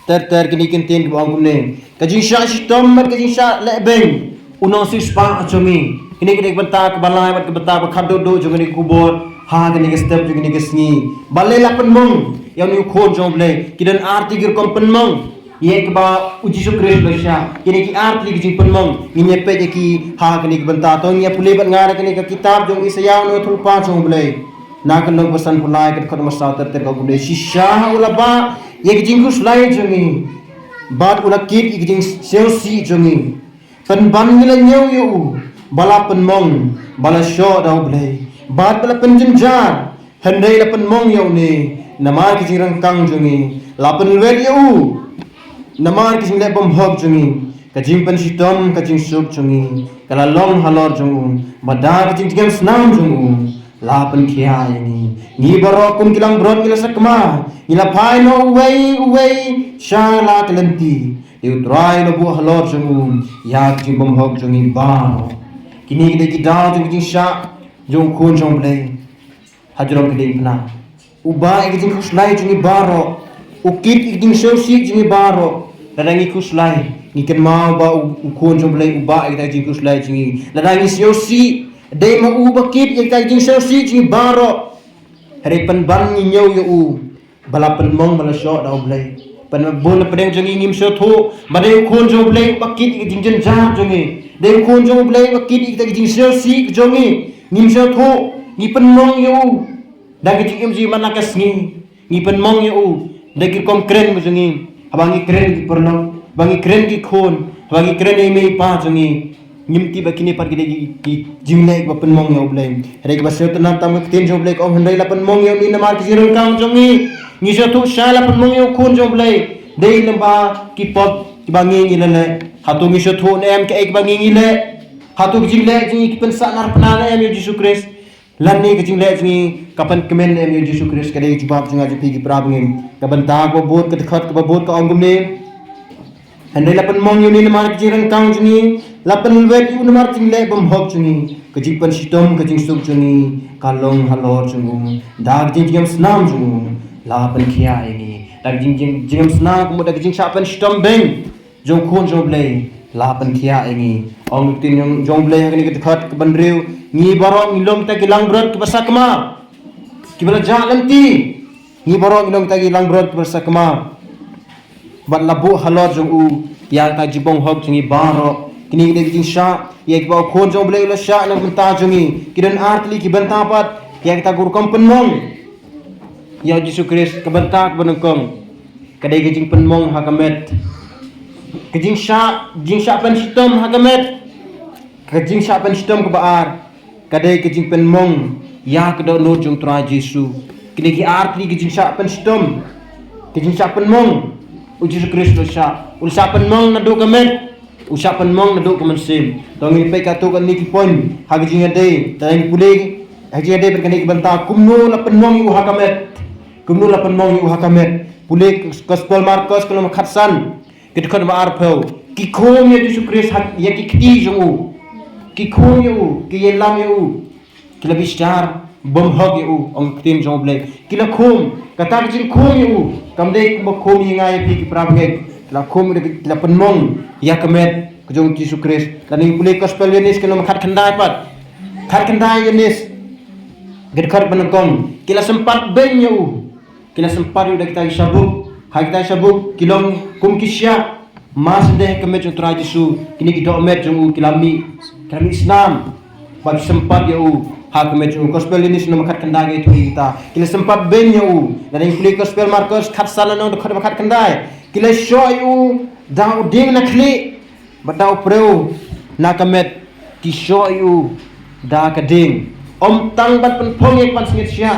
Ter ter kine ki ktien kiba ong kumne: Ka jingshah shitom bad ka jingshah lehbeiñ u nongsiewspah jong ngi. Kine ki dei ki bynta kiba lai bad ki bynta kiba khatduh duh jong kane ka khubor ha kane ka step jong kane ka sngi. Balei la pynmong ïa une u khun jong U Blei. Ki don ar tylli ki rukom pynmong ïa kaba u Jisu Khrist u la shah. Kine ki ar tylli ki jingpynmong ngin ïa peit ïa ki ha kane ka bynta. To ngin ïa pule bad nga na kane ka kitab jong Isaïah, une u thulpa jong U Blei, na ka lynnong ba sanphew lai, ka dkhot ba saw ter ter, ka ong kumne: Shisha u la bah ïa ki jingkhuslai jong ngi, bad u la kit ïa ki jingsngewsih jong ngi. Pynban ngi la ñiew ïa u ba la pynmong, ba la shoh da U Blei bad ba la pynjynjar, hynrei la pynmong ïa une namar ki jingryngkang jong ngi, la pynlwet ïa u namar ki jingleh bymhok jong ngi. Ka jingpynshitom ka jingsuk jong ngi ka la long halor jong u, bad da ka jingjngem snam jong u la pynkhiah ïa ngi. Ngi baroh kum ki langbrot ngi la sakma, ngi la phai noh uwei uwei sha la ka lynti. Te U Trai u la buh halor jong u ïa ka jingbymhok jong ngi baroh. Kine ki dei ki daw jong ka jingshah jong u khun jong U Blei ha jrong ka diengphna. U bah ïa ki jingkhuslai jong ngi baroh, u kit ïa ki jingsngewsih jong ngi baroh. Lada ngi khuslai, ngi kynmaw ba u, u khun jong U Blei u bah ïa kita ki jingkhuslai jong ngi. Lada ngi sngewsih, dei ma u ba kit ïa kita ki jingsngewsih jong ngi baroh. Hynrei pynban ngi ñiew ïa u ba la pynmong, ba la shoh da U Blei. Pynban bun na pdeng jong ngi ngim sngewthuh ba dei u khun jong U Blei ba kit ïa ki jingjynjar jong ngi, dei u khun jong U Blei ba kit ïa kita ki jingsngewsih jong ngi. Ngim sngewthuh, ngi pynmong ïa u da ka jingim jong ngi man la ka sngi. Ngi pynmong ïa u da ki rukom kren ka jong ngi. Haba ngi kren ki paralok, ba ngi kren ki khun, haba ngi kren ïa i mei i pa jong ngi, ngim tip ba kine pat ki dei ki, ki jingleh ba pynmong ïa U Blei. Hynrei kaba sngewtynnat tam, ka ktien jong U Blei ka ong, hynrei la pynmong ïa une namar ki jingryngkang jong ngi. Ngi sngewthuh shai la pynmong ïa u khun jong U Blei dei lyngba ki pop kiba ngi ngi la leh. Hato ngi sngewthuh ne em kaei kaba ngi ngi leh? Hato ki jingleh jong ngi ki pynsah narphna ne em ïa u Jisu Khrist? Lane ka jingleh jong ngi ka pynkmen ne em ïa u Jisu Khrist? Ka dei ka jubab jong nga jong phi ki para bangeit. Ka bynta kaba bud, ka dkhot kaba bud ka ong kumne: Hynrei la pynmong ïa une namar ki jingryngkang jong ngi, la pynlwet ïa u namar ki jingleh bymhok jong ngi. Ka jingpynshitom ka jingsuk jong ngi ka long halor jong u, da ka jingjngem snam jong u la pynkhiah ïa ngi. Da ka jing, jing, jingem snam, kumta da ka jingshah pynshitom beiñ jong u khun jong U Blei la pynkhiah ïa ngi. Ong ka ktien jong, jong U Blei ha kane ka dkhot kaba hynriew: Ngi baroh ngi long kita ki langbrot kiba sakma, kiba la jah lynti. Ngi baroh ngi long kita ki langbrot kiba la sakma, bad la buh halor jong u ïa kita ki jingbymhok jong ngi baroh. Kine ki dei ki jingshah ïa kiba u khun jong U Blei u la shah na ka bynta jong ngi. Ki don ar tylli ki bynta pat ïa kita ki rukom pynmong ïa u Jisu Khrist. Ka bynta kaba nyngkong ka dei ka jingpynmong ha ka met. Ka jingshah, jingshah pynshitom ha ka met. Ka jingshah pynshitom kaba ar ka dei ka jingpynmong ïa ka dohnud jong u Trai Jisu. Kine ki ar tylli ki jingshah pynshitom, ki jingshah pynmong. U Jisu Khrist u la shah, u la shah pynmong naduh ka met, u shah pynmong naduh ka mynsiem. To ngin peit katto katne ki point ha ka jingïadei, to ngin pule ha ka jingïadei bad kane ka bynta, kumno la pynmong ïa u ha ka met. Kumno la pynmong ïa u ha ka met? Pule Gospel Markos ka lynnong khatsan, ka dkhot ba arphew. Ki khum ïa u Jisu Khrist ha, ïa ki kti jong u. Ki khum ïa u, ki ïalam ïa u. Ki la bishar bymhok ïa u, ong ka ktien jong U Blei. Ki la khum, kata ka jingkhum ïa u kam dei kumba khum ïa nga ïa phi ki para bangeit. Ki la khum, ki la pynmong ïa ka met ka jong u Jisu Khrist. Lada ngi pule Gospel Ïoannis ka lynnong khatkhyndai pat. Khatkhyndai Ïoannis, ka dkhot ba nyngkong. Ki la sympat beiñ ïa u. Ki la sympat ïa u da kita ki shabuk. Ha kita ki shabuk ki long kum ki shiah. Mar shu dei ha ka met jong u Trai Jisu, kine ki dohmet jong u ki la mih, ki la mih snam. Ba ki sympat ïa u ha ka met jong u. Gospel Ïoannis lynnong khatkhyndai ka ïathuh ïa kita. Ki la sympat beiñ ïa u. Lada ngi pule Gospel Markos khatsan lynnong, dkhot ba khatkhyndai. Ki la shoh ïa u da u dieng na khlieh. Bad da u priew na ka met, ki shoh ïa u da ka dieng. Ym tang ban pynphong ïa ka pansngiat shiah,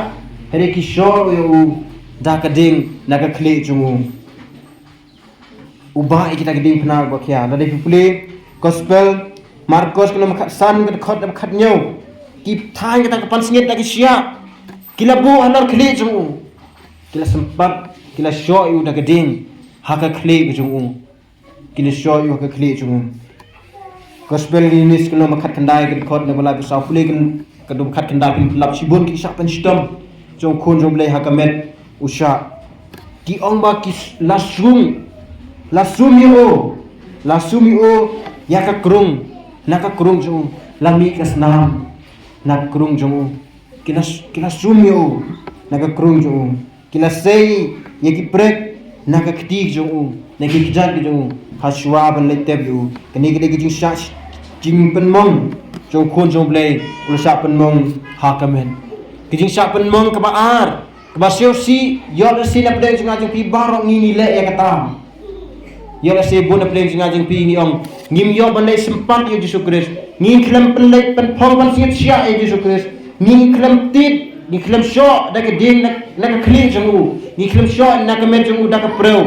hynrei ki shoh ïa u da ka dieng na ka khlieh jong u. U bah ïa kita ki diengphna ba khia. Lada phi pule Gospel Markos ka lynnong khatsan, ka dkhot ba khathynñiew. Ki thaiñ kata ka pansngiat da ki shiah. Ki la buh halor khlieh jong u. Ki la sympat, ki la shoh ïa u da ka dieng ha ka khlieh jong u. Ki la shoh ïa u ha ka khlieh jong u. Gospel Ïoannis ka lynnong ba khatkhyndai, ka dkhot na ba lai phew saw, pule ka dkhot ba khatkhyndai, phin lap shibun ki shah pynshitom jong u Khun jong U Blei ha ka met u shah. Ki ong ba ki la sum, la sum ïa u, la sum ïa u ïa ka krung, na ka krung jong u, la mih ka snam na ka krung jong u. Ki la, ki la sum ïa u na ka krung jong u. Ki la sei ïa ki prek na ka kti jong u, na ki kjat ki jong u, ha shuwa ban leit tep ïa u. Kane ka dei ka jingshah jingpynmong jong u Khun jong u Blei, u la shah pynmong ha ka met. Ka jingshah pynmong kaba ar, kaba sngewsih, ïoh lehse na pdeng jong nga jong phi baroh ngi ngi leh ïa kata. Ïoh lehse bun na pdeng jong nga jong phi ngi ong, ngim ïoh ban leit sympat ïa u Jisu Khrist. Ngi khlem pynleit pynphong ban sngewsih ïa u Jisu Khrist. Ngi khlem tied, ngi khlem shoh da ka ding na, na ka khlieh jong u. Ngi khlem shoh na ka met jong u da ka preu.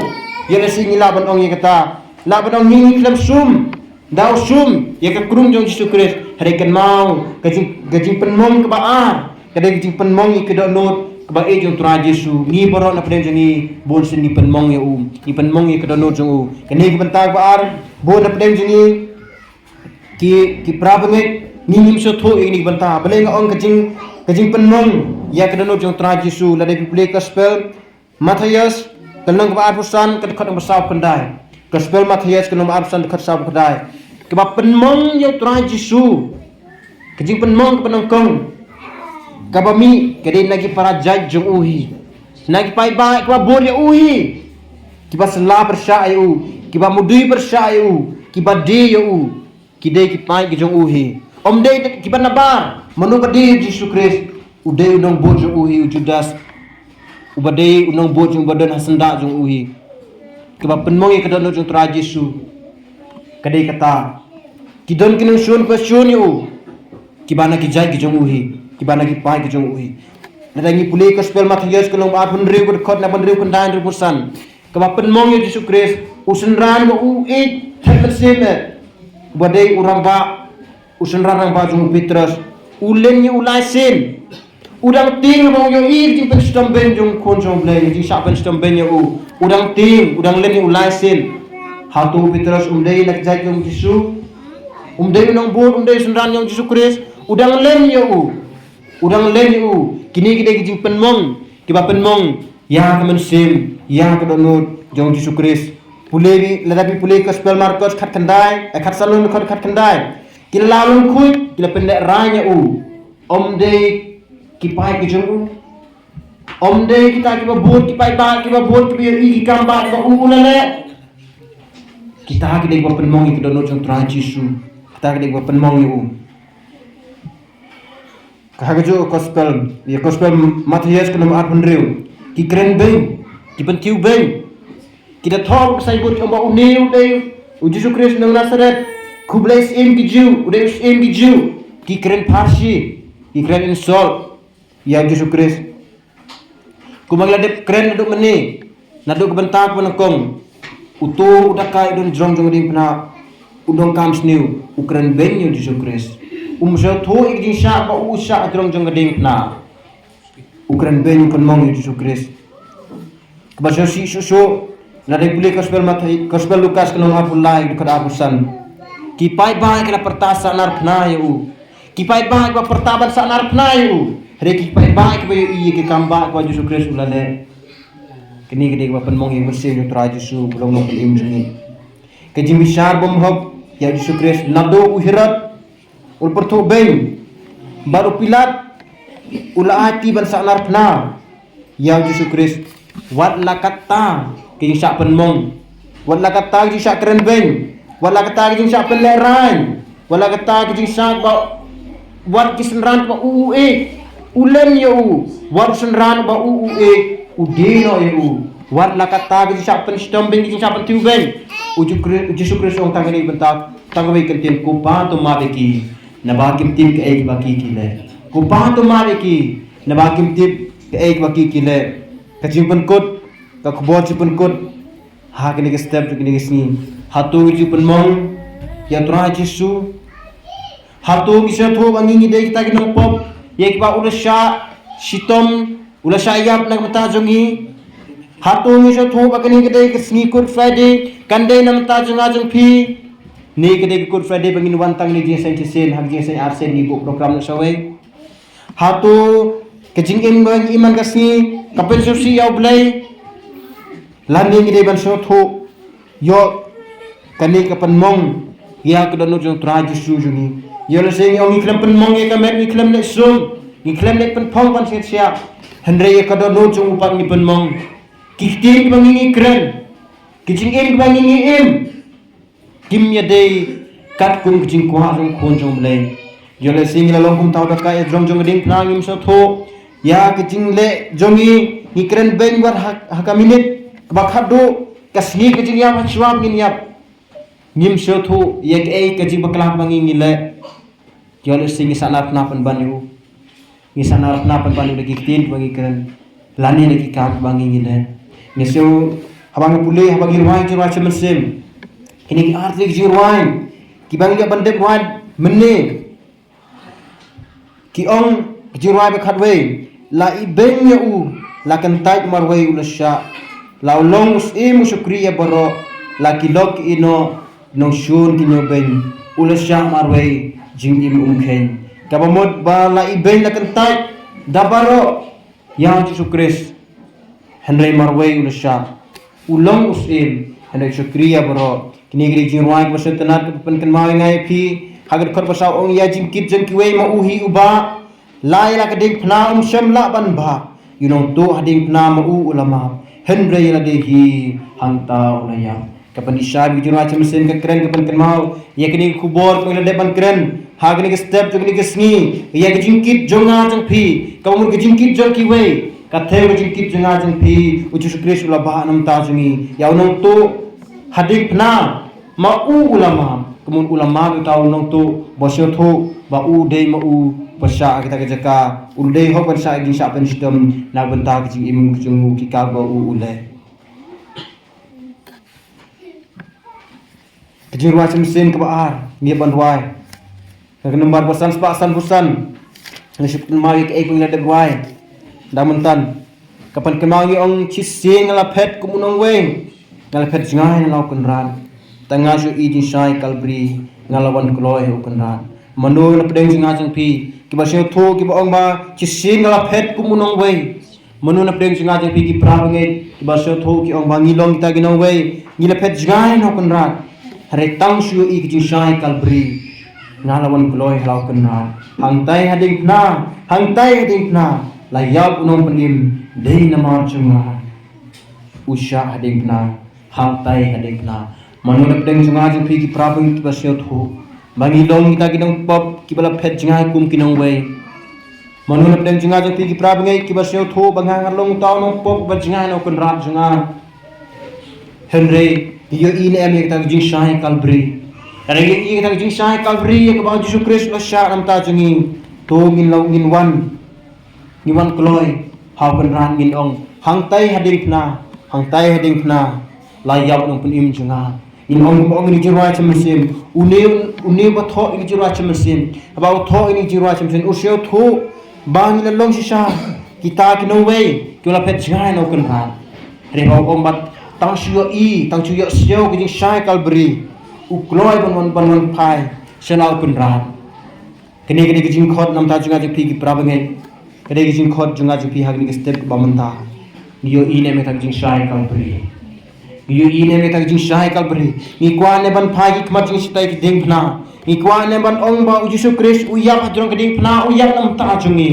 Ïoh lehse ngi lah ban ong ïa kata. Lah ban ong ngi, ngi khlem sum da u sum ïa ka krung jong u Jisu Khrist. Hynrei kynmaw ka jing, ka jingpynmong kaba ar, ka dei ka jingpynmong ïa ka dohnud kaba ïeit jong u Trai Jisu. Ngi baroh na pdeng jong ngi bun sien ngi pynmong ïa u, ngi pynmong ïa ka dohnud jong u. Kane ka bynta kaba ar, bun na pdeng jong ngi ki, ki para bangeit, ngi ngim sngewthuh ïa kane ka bynta. Balei nga ong ka jing, ka jingpynmong ïa ka dohnud jong u Trai Jisu? Lada phi pule Gospel Mathaios, ka lynnong kaba arphew san, ka dkhot kaba sawphew khyndai. Gospel Mathaios, ka lynnong kaba arphew san, dkhot sawphew khyndai. Kaba pynmong ïa u Trai Jisu, ka jingpynmong kaba nyngkong, kaba mih, ka dei na ki para jait jong u hi, na ki paidbah kiba bud ïa u hi, kiba sngewsih pyrshah ïa u, kiba mudui pyrshah ïa u, kiba die ïa u, ki dei ki paid ki jong u hi. Ym dei kiba nabar. Mano ba die ïa u Jisu Khrist? U dei u nongbud jong u hi, u Judas, uba dei u nongbud jong, uba don ha syndah jong u hi. Kaba pynmong ïa ka dohnud jong u Trai Jisu, ka dei kata. Ki don ki nongshun ba shun ïa u, kiba na ki jait ki jong u hi, kiba na ki paid ki jong u hi. Lada ngi pule Gospel Mathaios, ka lynnong ba arphew hynriew, ka dkhot na ba hynriew khyndai, hynriew phew san. Kaba pynmong ïa u Jisu Khrist, u synran ba u ïeit thep mynsiem eh, uba dei u rangbah, u synran rangbah jong u Petros, u len ïa u lai sien. U dang tieng ba u ïohi ka jingpynshitom beiñ jong u Khun jong u Blei, ka jingshah pynshitom beiñ ïa u. U dang tieng, u dang len ïa u lai sien. Hato u Petros um dei na ka jait jong u Jisu? Um dei u nongbud, um dei u synran jong u Jisu Khrist? U dang len ïa u. U dang len ïa u. Kine ki dei ki jingpynmong kiba pynmong ïa ka mynsiem, ïa ka dohnud jong u Jisu Khrist. Pule, lada phi pule Gospel Markos khatkhyndai, eh, khatsan lynnong, khat, khatkhyndai. Ki la lyngkhuid, ki la pynlehrain ïa u. Ym dei ki paid ki jong u? Ym dei kita kiba bud, ki paidbah kiba bud, kiba ïohi ki kam ba, ba u, u la leh? Kita ki dei kiba pynmong ïa ka dohnud jong u Trai Jisu. Kita ki dei kiba pynmong ïa u. Ka ha kajuh ka Gospel, ïa Gospel Mathaios ka lynnong arphew hynriew. Ki kren beiñ, ki pynthiew beiñ. Ki da thoh ka signboard, ki ong ba une u dei u Jisu Khrist nong Nasaret. Khublei Syiem ki Jiw, u dei u Syiem ki Jiw. Ki kren pharshi, ki kren insult ïa u Jisu Khrist. Kumba ngi la dep kren naduh mynne, naduh ka bynta kaba nyngkong, uto u dakaid u don jrong jong ka diengphna, u donkam sniew, u kren beiñ ïa u Jisu Khrist. Um sngewthuh ïa ka jingshah ba u shah jrong jong ka diengphna. U kren beiñ, u pynmong ïa u Jisu Khrist. Kaba sngewsih shuh shuh, lada phi pule Gospel Mathai, Gospel Lukas ka lynnong arphew lai, dkhot arphew san. Ki paidbah ki la pyrta sahnarphna ïa u. Ki paidbah kiba pyrta ban sahnarphna ïa u. Hynrei ki paidbah kiba ïohi ïa ki kam ba, ba u Jisu Khrist u la leh. Kine ki dei kiba pynmong ïa ka mynsiem jong u Trai Jisu, ba long Nongpynim jong ngi. Ka jingbishar bymhok ïa u Jisu Khrist, naduh u Herod u la pyrthuh beiñ bad u Pilat u la aiti ban sahnarphna ïa u Jisu Khrist. Wat la katta ka jingshah pynmong, wat la katta ka jingshah kren beiñ, wat la katta ka jingshah pynlehrain, wat la katta ka jingshah ba, wat ki synran ba u, u ïeit, u len ïa u. Wat u synran ba u, u ïeit, u die noh ïa u. Wat la katta ka jingshah pynshitom beiñ, ka jingshah pynthiew beiñ, u Jisu Khri-, u Jisu Khrist u ong tang kane ka bynta, tang kawei ka kyntien: Ko Pa, to map ïa ki, naba kim tip kaei kaba ki, ki leh. Ko Pa, to map ïa ki, naba kim tip kaei kaba ki, ki leh. Ka jingpynkut, ka khubor jingpynkut ha kane ka step jong kane ka sngi. Hato ngi ju pynmong ïa u Trai Jisu? Hato ngi sngewthuh ba ngi, ngi dei kita ki nongpop ïa kiba u la shah shitom, u la shah ïap na ka bynta jong ngi? Hato ngi sngewthuh ba kane ka dei ka sngi Good Friday, kan dei na ka bynta jong nga jong phi? Ne ka dei ka Good Friday ba ngin wan tang ne jingïaseng shisien, ha ka jingïaseng arsien ngi buh program noh shawei? Hato ka jingim ba ngi im man ka sngi ka pynsngewsih ïa U Blei? Lane ngi dei ban sngewthuh ïoh kane ka pynmong ïa ka dohnud jong u Trai Jisu jong ngi? Ïoh lehse ngi ong ngi khlem pynmong ïa ka met, ngi khlem leh sum, ngi khlem leh pynphong ban sngewsih. Hynrei ïa ka dohnud jong u pat ngi pynmong. Ki ktien kiba ngi ngi kren, ki jingim kiba ngi ngi im, kim ïadei katkum ki jingkwah jong u Khun jong u Blei. Ïoh lehse ngi la long kumta da ka ïa jrong jong ka diengphna, ngim sngewthuh ïa ki jingleh jong ngi, ngi kren beiñ wat ha, ha ka minit kaba khatduh, ka sngi ka jingïap ha shuwa ngin ïap. Ngim sngewthuh ïa kaei ka jingbakla ba ngi ngi leh. Ïoh lehse ngi sahnarphna pynban ïa u. Ngi sahnarphna pynban ïa u da ki ktien ba ngi kren, lane da ki kam ba ngi ngi leh. Ngi sngew haba ngi pule, haba ngi rwai ki jingrwai sha mynsiem, kine ki ar tylli ki jingrwai kiba ngi ïa ban dep rwai mynne. Ki ong ki jingrwai ba khatwei, la ibeiñ ïa u, la kyntait marwei u la shah. La u long u syiem u shakri ïa baroh, la ki lok ki ïehnoh, nongshun ki ñiewbeiñ, u la shah marwei jingim umkheiñ. Kaba mut ba la ibeiñ la kyntait da baroh ïa u Jisu Khrist. Hynrei marwei u la shah. U long u syiem, hynrei u shakri ïa baroh. Kine ki dei ki jingrwai kiba sngewtynnat kiba pynkynmaw ïa nga ïa phi ha ka dkhot ba saw, ong, ïa jingkit jong kiwei ma u hi u bah. La ïa la ka diengphna um shym lah ban bah. Ïa u nongtuh ha diengphna ma u u la map, hynrei ïa lade hi hangta u la ïap. Ka pynshai ba ki jingrwai sha mynsiem ka kren, ka pynkynmaw ïa kane ka khubor kaba ngi la dep ban kren ha kane ka step jong kane ka sngi, ïa ka jingkit jong nga jong phi. Kaba mut ka jingkit jong kiwei ka thew ka jingkit jong nga jong phi. U Jisu Khrist u la bah na ka bynta jong ngi. Ïa u nongtuh ha diengphna ma u u la map. Kaba mut u la map ïa uta u nongtuh ba sngewthuh ba u dei ma u ba shah ha kita ki jaka, u dei hok ban shah ha ki jingshah pynshitom na ka bynta ki jingim ki jong u, ki kam ba u u leh. Ka jingrwai sha mynsiem kaba ar ngi ïa ban rwai. Ka number ba san spah sanphew san. Nga shu kynmaw ïa kaei ba ngi la dep rwai da mynta. Ka pynkynmaw ngi ong, shisien nga la phet kum u nongwei, nga la phet jngai na la u Kynrad. Tang nga shu ïohi jingshai Kalbari, nga la wan kloi ha u Kynrad. Mano na pdeng jong nga jong phi kiba sngewthuh kiba ong ba shisien nga la phet kum u nongwei? Mano na pdeng jong nga jong phi ki para bangeit kiba sngewthuh ki ong ba ngi long kita ki nongwei, ngi la phet jngai na u Kynrad? Hynrei tang shu ïohi ka jingshai Kalbari, nga la wan kloi ha la u Kynrad. Hangtai ha diengphna, hangtai ha diengphna la ïap u nongpynim, dei namar jong nga u shah ha diengphna. Hangtai ha diengphna. Mano na pdeng jong nga jong phi ki para bangeit kiba sngewthuh ba ngi long kita ki nongpop kiba la phet jngai kum ki nongwei? Mano na pdeng jong nga jong phi ki para bangeit kiba sngewthuh ba nga nga long uta u nongpop ba jngai na u Kynrad jong nga? Hynrei ngi ïohi ne em ïa kata ka jingshai Kalbari? Hynrei ngi ïohi ïa kata ka jingshai Kalbari ïa kaba u Jisu Khrist u la shah na ka bynta jong ngi. To ngin long, ngin wan, ngin wan kloi ha u Kynrad, ngin ong, hangtai ha diengphna, hangtai ha diengphna la ïap u nongpynim jong nga. Ngin ong, ngin ong ïa ki jingrwai sha mynsiem, une, une uba thoh ïa ki jingrwai sha mynsiem, haba u thoh ïa ki jingrwai sha mynsiem u sngewthuh ba ngi la long shisha kita ki nongwei kiba la phet jngai na u Kynrad. Hynrei haba u ong ba tang shu ïohi, tang shu ïohsngew ka jingshai Kalbari, u kloi ban wan, ban wan phai sha la u Kynrad. Kane ka dei ka jingkhot na ka bynta jong nga jong phi ki para bangeit. Ka dei ka jingkhot jong nga jong phi ha kane ka step kaba mynta. Ngi ïohi ne em ïa kata ka jingshai Kalbari? Ngi ïohi ne em ïa kata ka jingshai Kalbari? Ngi kwah ne em ban phai ki khmat jong ngi shatai ka diengphna? Ngi kwah ne em ban ong ba u Jisu Khrist u ïap hajrong ka diengphna, u ïap na ka bynta jong ngi?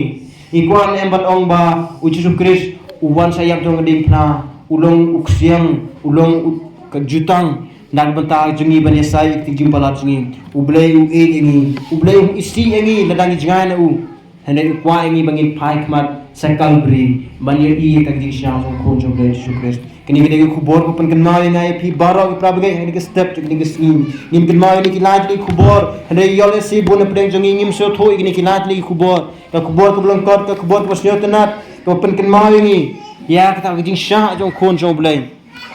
Ngi kwah ne em ban ong ba u Jisu Khrist u wan sha ïap jrong ka diengphna, u long u ksiang, u long u ka jutang na ka bynta jong ngi ban ïasai ïa ka jingpalat jong ngi? U Blei u ïeit ïa ngi, u Blei um isih ïa ngi lada ngi jngai na u. Hynrei u kwah ïa ngi ba ngin phai khmat sha Kalbari ban ïohi ïa ka jingshah jong u Khun jong u Blei Jisu Khrist. Kane ka dei ka khubor ba pynkynmaw ïa nga ïa phi baroh ki para bangeit ha kane ka step jong kane ka sngi. Ngin kynmaw ïa kine ki lai tylli ki khubor, hynrei ïoh lehse bun na pdeng jong ngi ngim sngewthuh ïa kine ki lai tylli ki khubor. Ka khubor kaba lyngkot, ka khubor kaba sngewtynnat, kaba pynkynmaw ïa ngi ïa kata ka jingshah jong u Khun jong u Blei,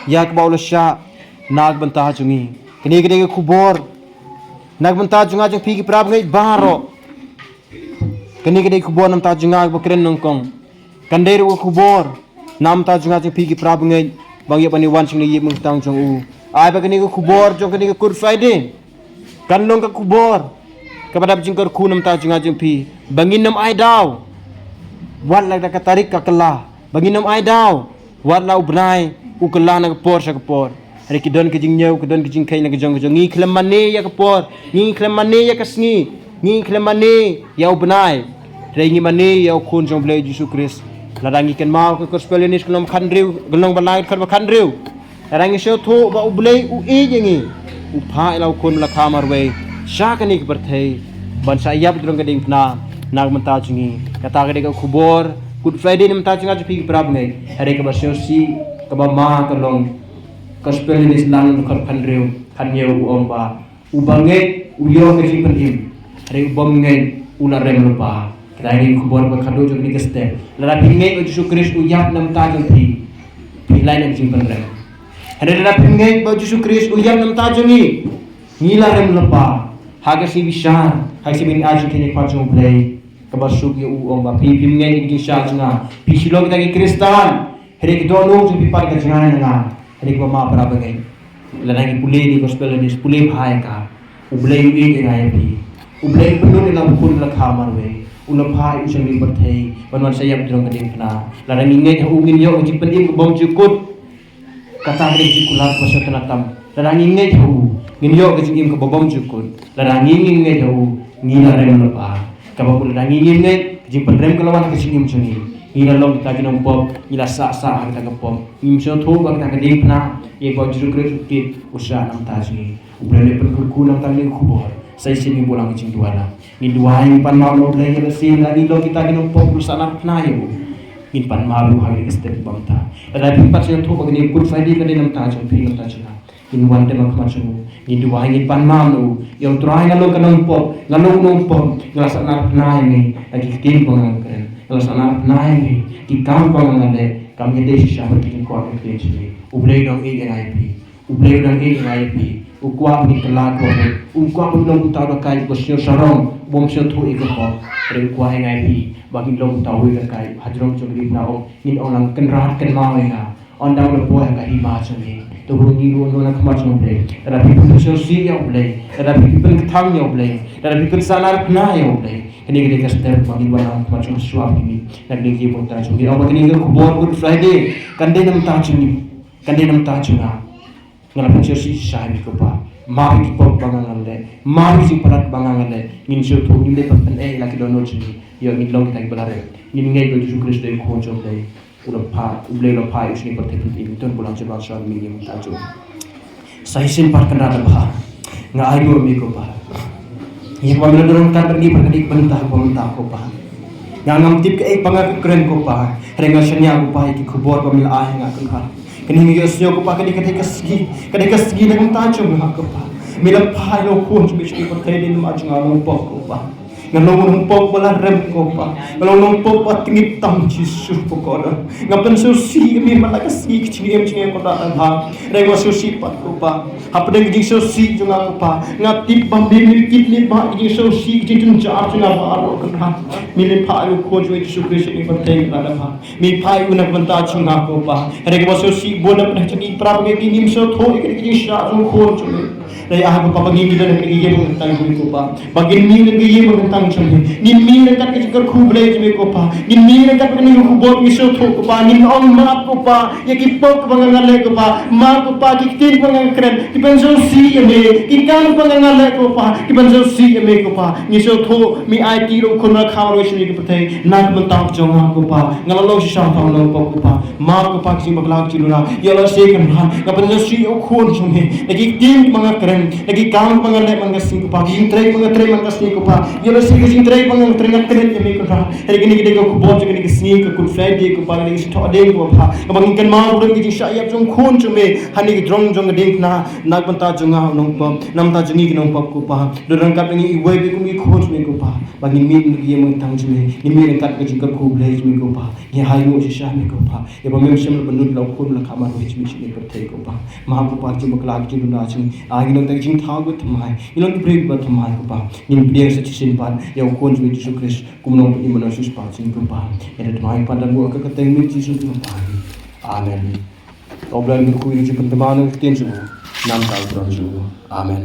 ïa kaba u la shah na ka bynta jong ngi. Kane ka dei ka khubor na ka bynta jong nga jong phi ki para bangeit baroh. Kane ka dei ka khubor na ka bynta jong nga kaba kren nyngkong. Kan dei ruh ka khubor na ka bynta jong nga jong phi ki para bangeit ba ngi ïa ban ïa wan sha kane ka ïing kyrteng jong u. Ai ba kane ka khubor jong kane ka Good Friday kan long ka khubor kaba dap jingkyrkhu na ka bynta jong nga jong phi, ba ngin ym ai daw wat la da ka tarik ka kylla, ba ngin ym ai daw wat la u bnai u kylla na ka por sha ka por. Hynrei ki don ka jingñiew, ki don ka jingkheiñ na ka jong ka jong ngi. Khlem mane ïa ka por, ngi khlem mane ïa ka sngi, ngi khlem mane ïa u bnai, hynrei ngi mane ïa u Khun jong u Blei Jisu Khrist. Lada ngi kynmaw ka Gospel Ïoannis ka lynnong ba khathynriew, ka lynnong ba lai, ka dkhot ba khathynriew. Lada ngi sngewthuh ba U Blei u ïeit ïa ngi, u phah ïa la u khun ba la kha marwei sha kane ka pyrthei ban sa ïap jrong ka diengphna na ka bynta jong ngi. Kata ka dei ka khubor Good Friday na ka bynta jong nga jong phi ki para bangeit. Hynrei kaba sngewsih, kaba ma ka long Gospel Ïoannis lynnong ba khathynriew, khathynñiew u ong ba uba ngeit u ïoh ka jingpynim, hynrei u bym ngeit u la rem lypa. Kata ka dei ka khubor ba khadduh jong kane ka step. Lada phi ngeit ba U Jisu Khrist u ïap na ka bynta jong phi, phi la ïoh ka jingpynrem. Hynrei lada phi ngeit ba U Jisu Khrist u ïap na ka bynta jong ngi, ngi la rem lypa. Ha ka sngi ba shai, ha ka sngi ba ngin ai jingkyrkhu ha U Blei, kaba suk ïa u ong ba phi, phim ngeit ïa ka jingshah jong nga. Phi shu long kita ki Khristan. Hynrei ki dohnud jong phi pat ka jngai na nga. Hynrei kiba ma para bangeit, lada ngi pule ïa ka Gospel Ïoannis, pule bha ïa ka. U Blei u ïeit ïa nga ïa phi. U Blei u pynlut ïa la u khun ba la kha marwei, u la phah ïa u sha kane ka pyrthei ban wan sa ïap jrong ka diengphna. Lada ngi ngeit ha u, ngin ïoh ka jingpynim ka bymjukut. Kata ka dei ka jingkular kaba sngewtynnat tam. Lada ngi ngeit ha u, ngin ïoh ka jingim kaba bymjukut. Lada ngi, ngi ngeit ha u, ngi la rem lypa. Kaba mut lada ngi, ngi ngeit, ka jingpynrem ka la wan ha ka jingim jong ngi, ngi la long kita ki nongpop, ngi la sah sah ha kata ka pop. Ngim sngewthuh ba kata ka diengphna ïa kaba U Jisu Khrist u kit, u shah na ka bynta jong ngi. U Blei un pynkyrkhu na ka bynta kane ka khubor. Sa shisien ngin buh lang ka jingduwai lang. Ngin duwai, ngin pan map na U Blei, ïa lade shisien lada ngi long kita ki nongpop, u la sahnarphna ïa u. Ngin pan map ïa u ha kane ka step ba mynta. Lada phi pat sngewthuh ba kane ka Good Friday ka dei na ka bynta jong phi, na ka bynta jong nga, ngin wan teng ha khmat jong u. Ngin duwai, ngin pan map na u. Ïa U Trai, nga long ka nongpop, nga long u nongpop. Nga la sahnarphna ïa me na ki ktien kiba nga kren. Nga la sahnarphna ïa me ki kam kiba nga leh. Kam ïadei shisha bad ki jingkwah ki ktien jong me. U Blei u dang ïeit ïa nga ïa phi. U Blei u dang ïeit ïa nga ïa phi. U kwah ba ngin kylla ka pop. U kwah ba ngin long uta u dakaid uba sngewsarong, u bym sngewthuh ïa ka pop. Hynrei u kwah ïa nga ïa phi ba ngin long uta uwei u dakaid hajrong jong ka diengphna. Ngin ong lang, Kynrad, kynmaw ïa nga ynda nga la poi ha ka hima jong me. To ba ngin ong na khmat jong U Blei. Lada phi pynsngewsih ïa U Blei, lada phi pynkthang ïa U Blei, lada phi pynsahnarphna ïa U Blei, kane ka dei ka step ba ngin wan na khmat jong u shuwa phi. Na kane ka ïing bynta jong ngi, ong ba kane ka khubor Good Friday kan dei na ka bynta jong ngi, kan dei na ka bynta jong nga. Nga la pynsngewsih shisha ïa me ko Pa. Map ïa ki pop ba nga, nga leh. Map ïa ki jingpalat ba nga, nga leh. Ngin sngewthuh, ngin leit ban pyneh ïa la ki dohnud jong ngi. Ïoh ngin long kita kiba la rem. Ngin ngeit ba U Jisu Khrist u dei u Khun jong U Blei. U la phah, U Blei u la phah ïa u sha kane ka pyrthei ban pynim, to buh lang jingmut sha me, ïa me ta jong. Sa shisien pat Kynrad ba bha, nga ai nguh ïa me ko Pa. Ïa kaba me la don ryngkat bad ngi bad ka dei ka bynta, ka bynta ko Pa. Nga ngam tip kaei ba nga kren ko Pa. Hynrei nga shaniah ko Pa ïa ki khubor ba me la ai ha nga Kynrad. Kane nga ïohsngew ko Pa, ka dei, ka dei ka sngi, ka dei ka sngi na ka bynta jong nga ko Pa. Me la phah ïa u Khun jong me sha kane ka pyrthei, dei namar jong nga u nongpop ko Pa. Nga long u nongpop ba la rem ko Pa. Nga long u nongpop ba tyngip tam Jisu ko Pa. Nga pynsngewsih ïa me man la ka sngi, ka jingim jong nga ko Pa. Hynrei nga sngewsih pat ko Pa. Hapdeng ka jingsngewsih jong nga ko Pa, nga tip ba me, me kit, me ba ka jingsngewsih, ka jingjynjar jong nga baroh Kynrad. Me la phah ïa u Khun jong me Jisu Khrist sha kane ka pyrthei Kynrad ba bha. Me phah ïa u na ka bynta jong nga ko Pa. Hynrei kaba sngewsih bun na pdeng jong ngi para bangeit, ngim sngewthuh ïa kane ka jingshah jong u Khun jong me. Hynrei ah ko Pa, ba ngin mih na kane ka ïing ba kyntang jong me ko Pa. Ba ngin mih na ka ïing ba kyntang jong me. Ngin mih ryngkat ka jingkyrkhu Blei jong me ko Pa. Ngin mih ryngkat kane ka khubor, ngin sngewthuh ko Pa. Ngin ong map ko Pa ïa ki pop kiba nga, nga leh ko Pa. Map ko Pa ki ktien kiba nga kren, ki pynsngewsih ïa me. Ki kam kiba nga, nga leh ko Pa, ki pynsngewsih ïa me ko Pa. Ngin sngewthuh me aiti ïa u Khun ba la kha marwei sha kane ka pyrthei na ka bynta jong nga ko Pa. Nga la long shisha tang u nongpop ko Pa. Map ko Pa ki jingbakla ki jingduna. Ïoh lehse Kynrad nga pynsngewsih ïa u Khun jong me na ki ktien kiba nga kren, na ki kam kiba nga leh man ka sngi ko Pa, ki jingtrei kiba nga trei man ka sngi ko Pa. Ïoh lehse ki jingtrei kiba nga trei nga kren ïa me Kynrad. Hynrei kane ka dei ka khubor jong kane ka sngi, ka Good Friday ko Pa, kane ka sngi thoh ding ko Pa. Kaba ngin kynmaw burom ïa ka jingshah ïap jong u Khun jong me ha kane ka jrong jong ka diengphna na ka bynta jong nga u nongpop, na ka bynta jong ngi ki nongpop ko Pa. Don ryngkat bad ngi iwei pa iwei kum ki khun jong me ko Pa. Ba ngin mih na ka ïing ba kyntang jong me, ngin mih ryngkat ka jingkyrkhu Blei jong me ko Pa. Ngi ai nguh shisha ïa me ko Pa. Ïa ba mem shym la pynlut ïa u Khun ba la kha marwei jong me sha kane ka pyrthei ko Pa. Map ko Pa ki jingbakla ki jingduna jong ngi. Ai ngin long kita ki jingthaw kiba thymmai. Ngin long ki briew kiba thymmai ko Pa. Ngin pdiang sa shisien pat ïa u Khun jong me Jisu Khrist kum u nongpynim bad u nongsiewspah jong ngi ko Pa. Ïa da thymmai pat da buh ka kyrteng met Jisu jong ngi ko Pa. Amen. To Blei un kyrkhu ïa ngi, jingpynthymmai na ka ktien jong u. Namar ka thrang jong u. Amen.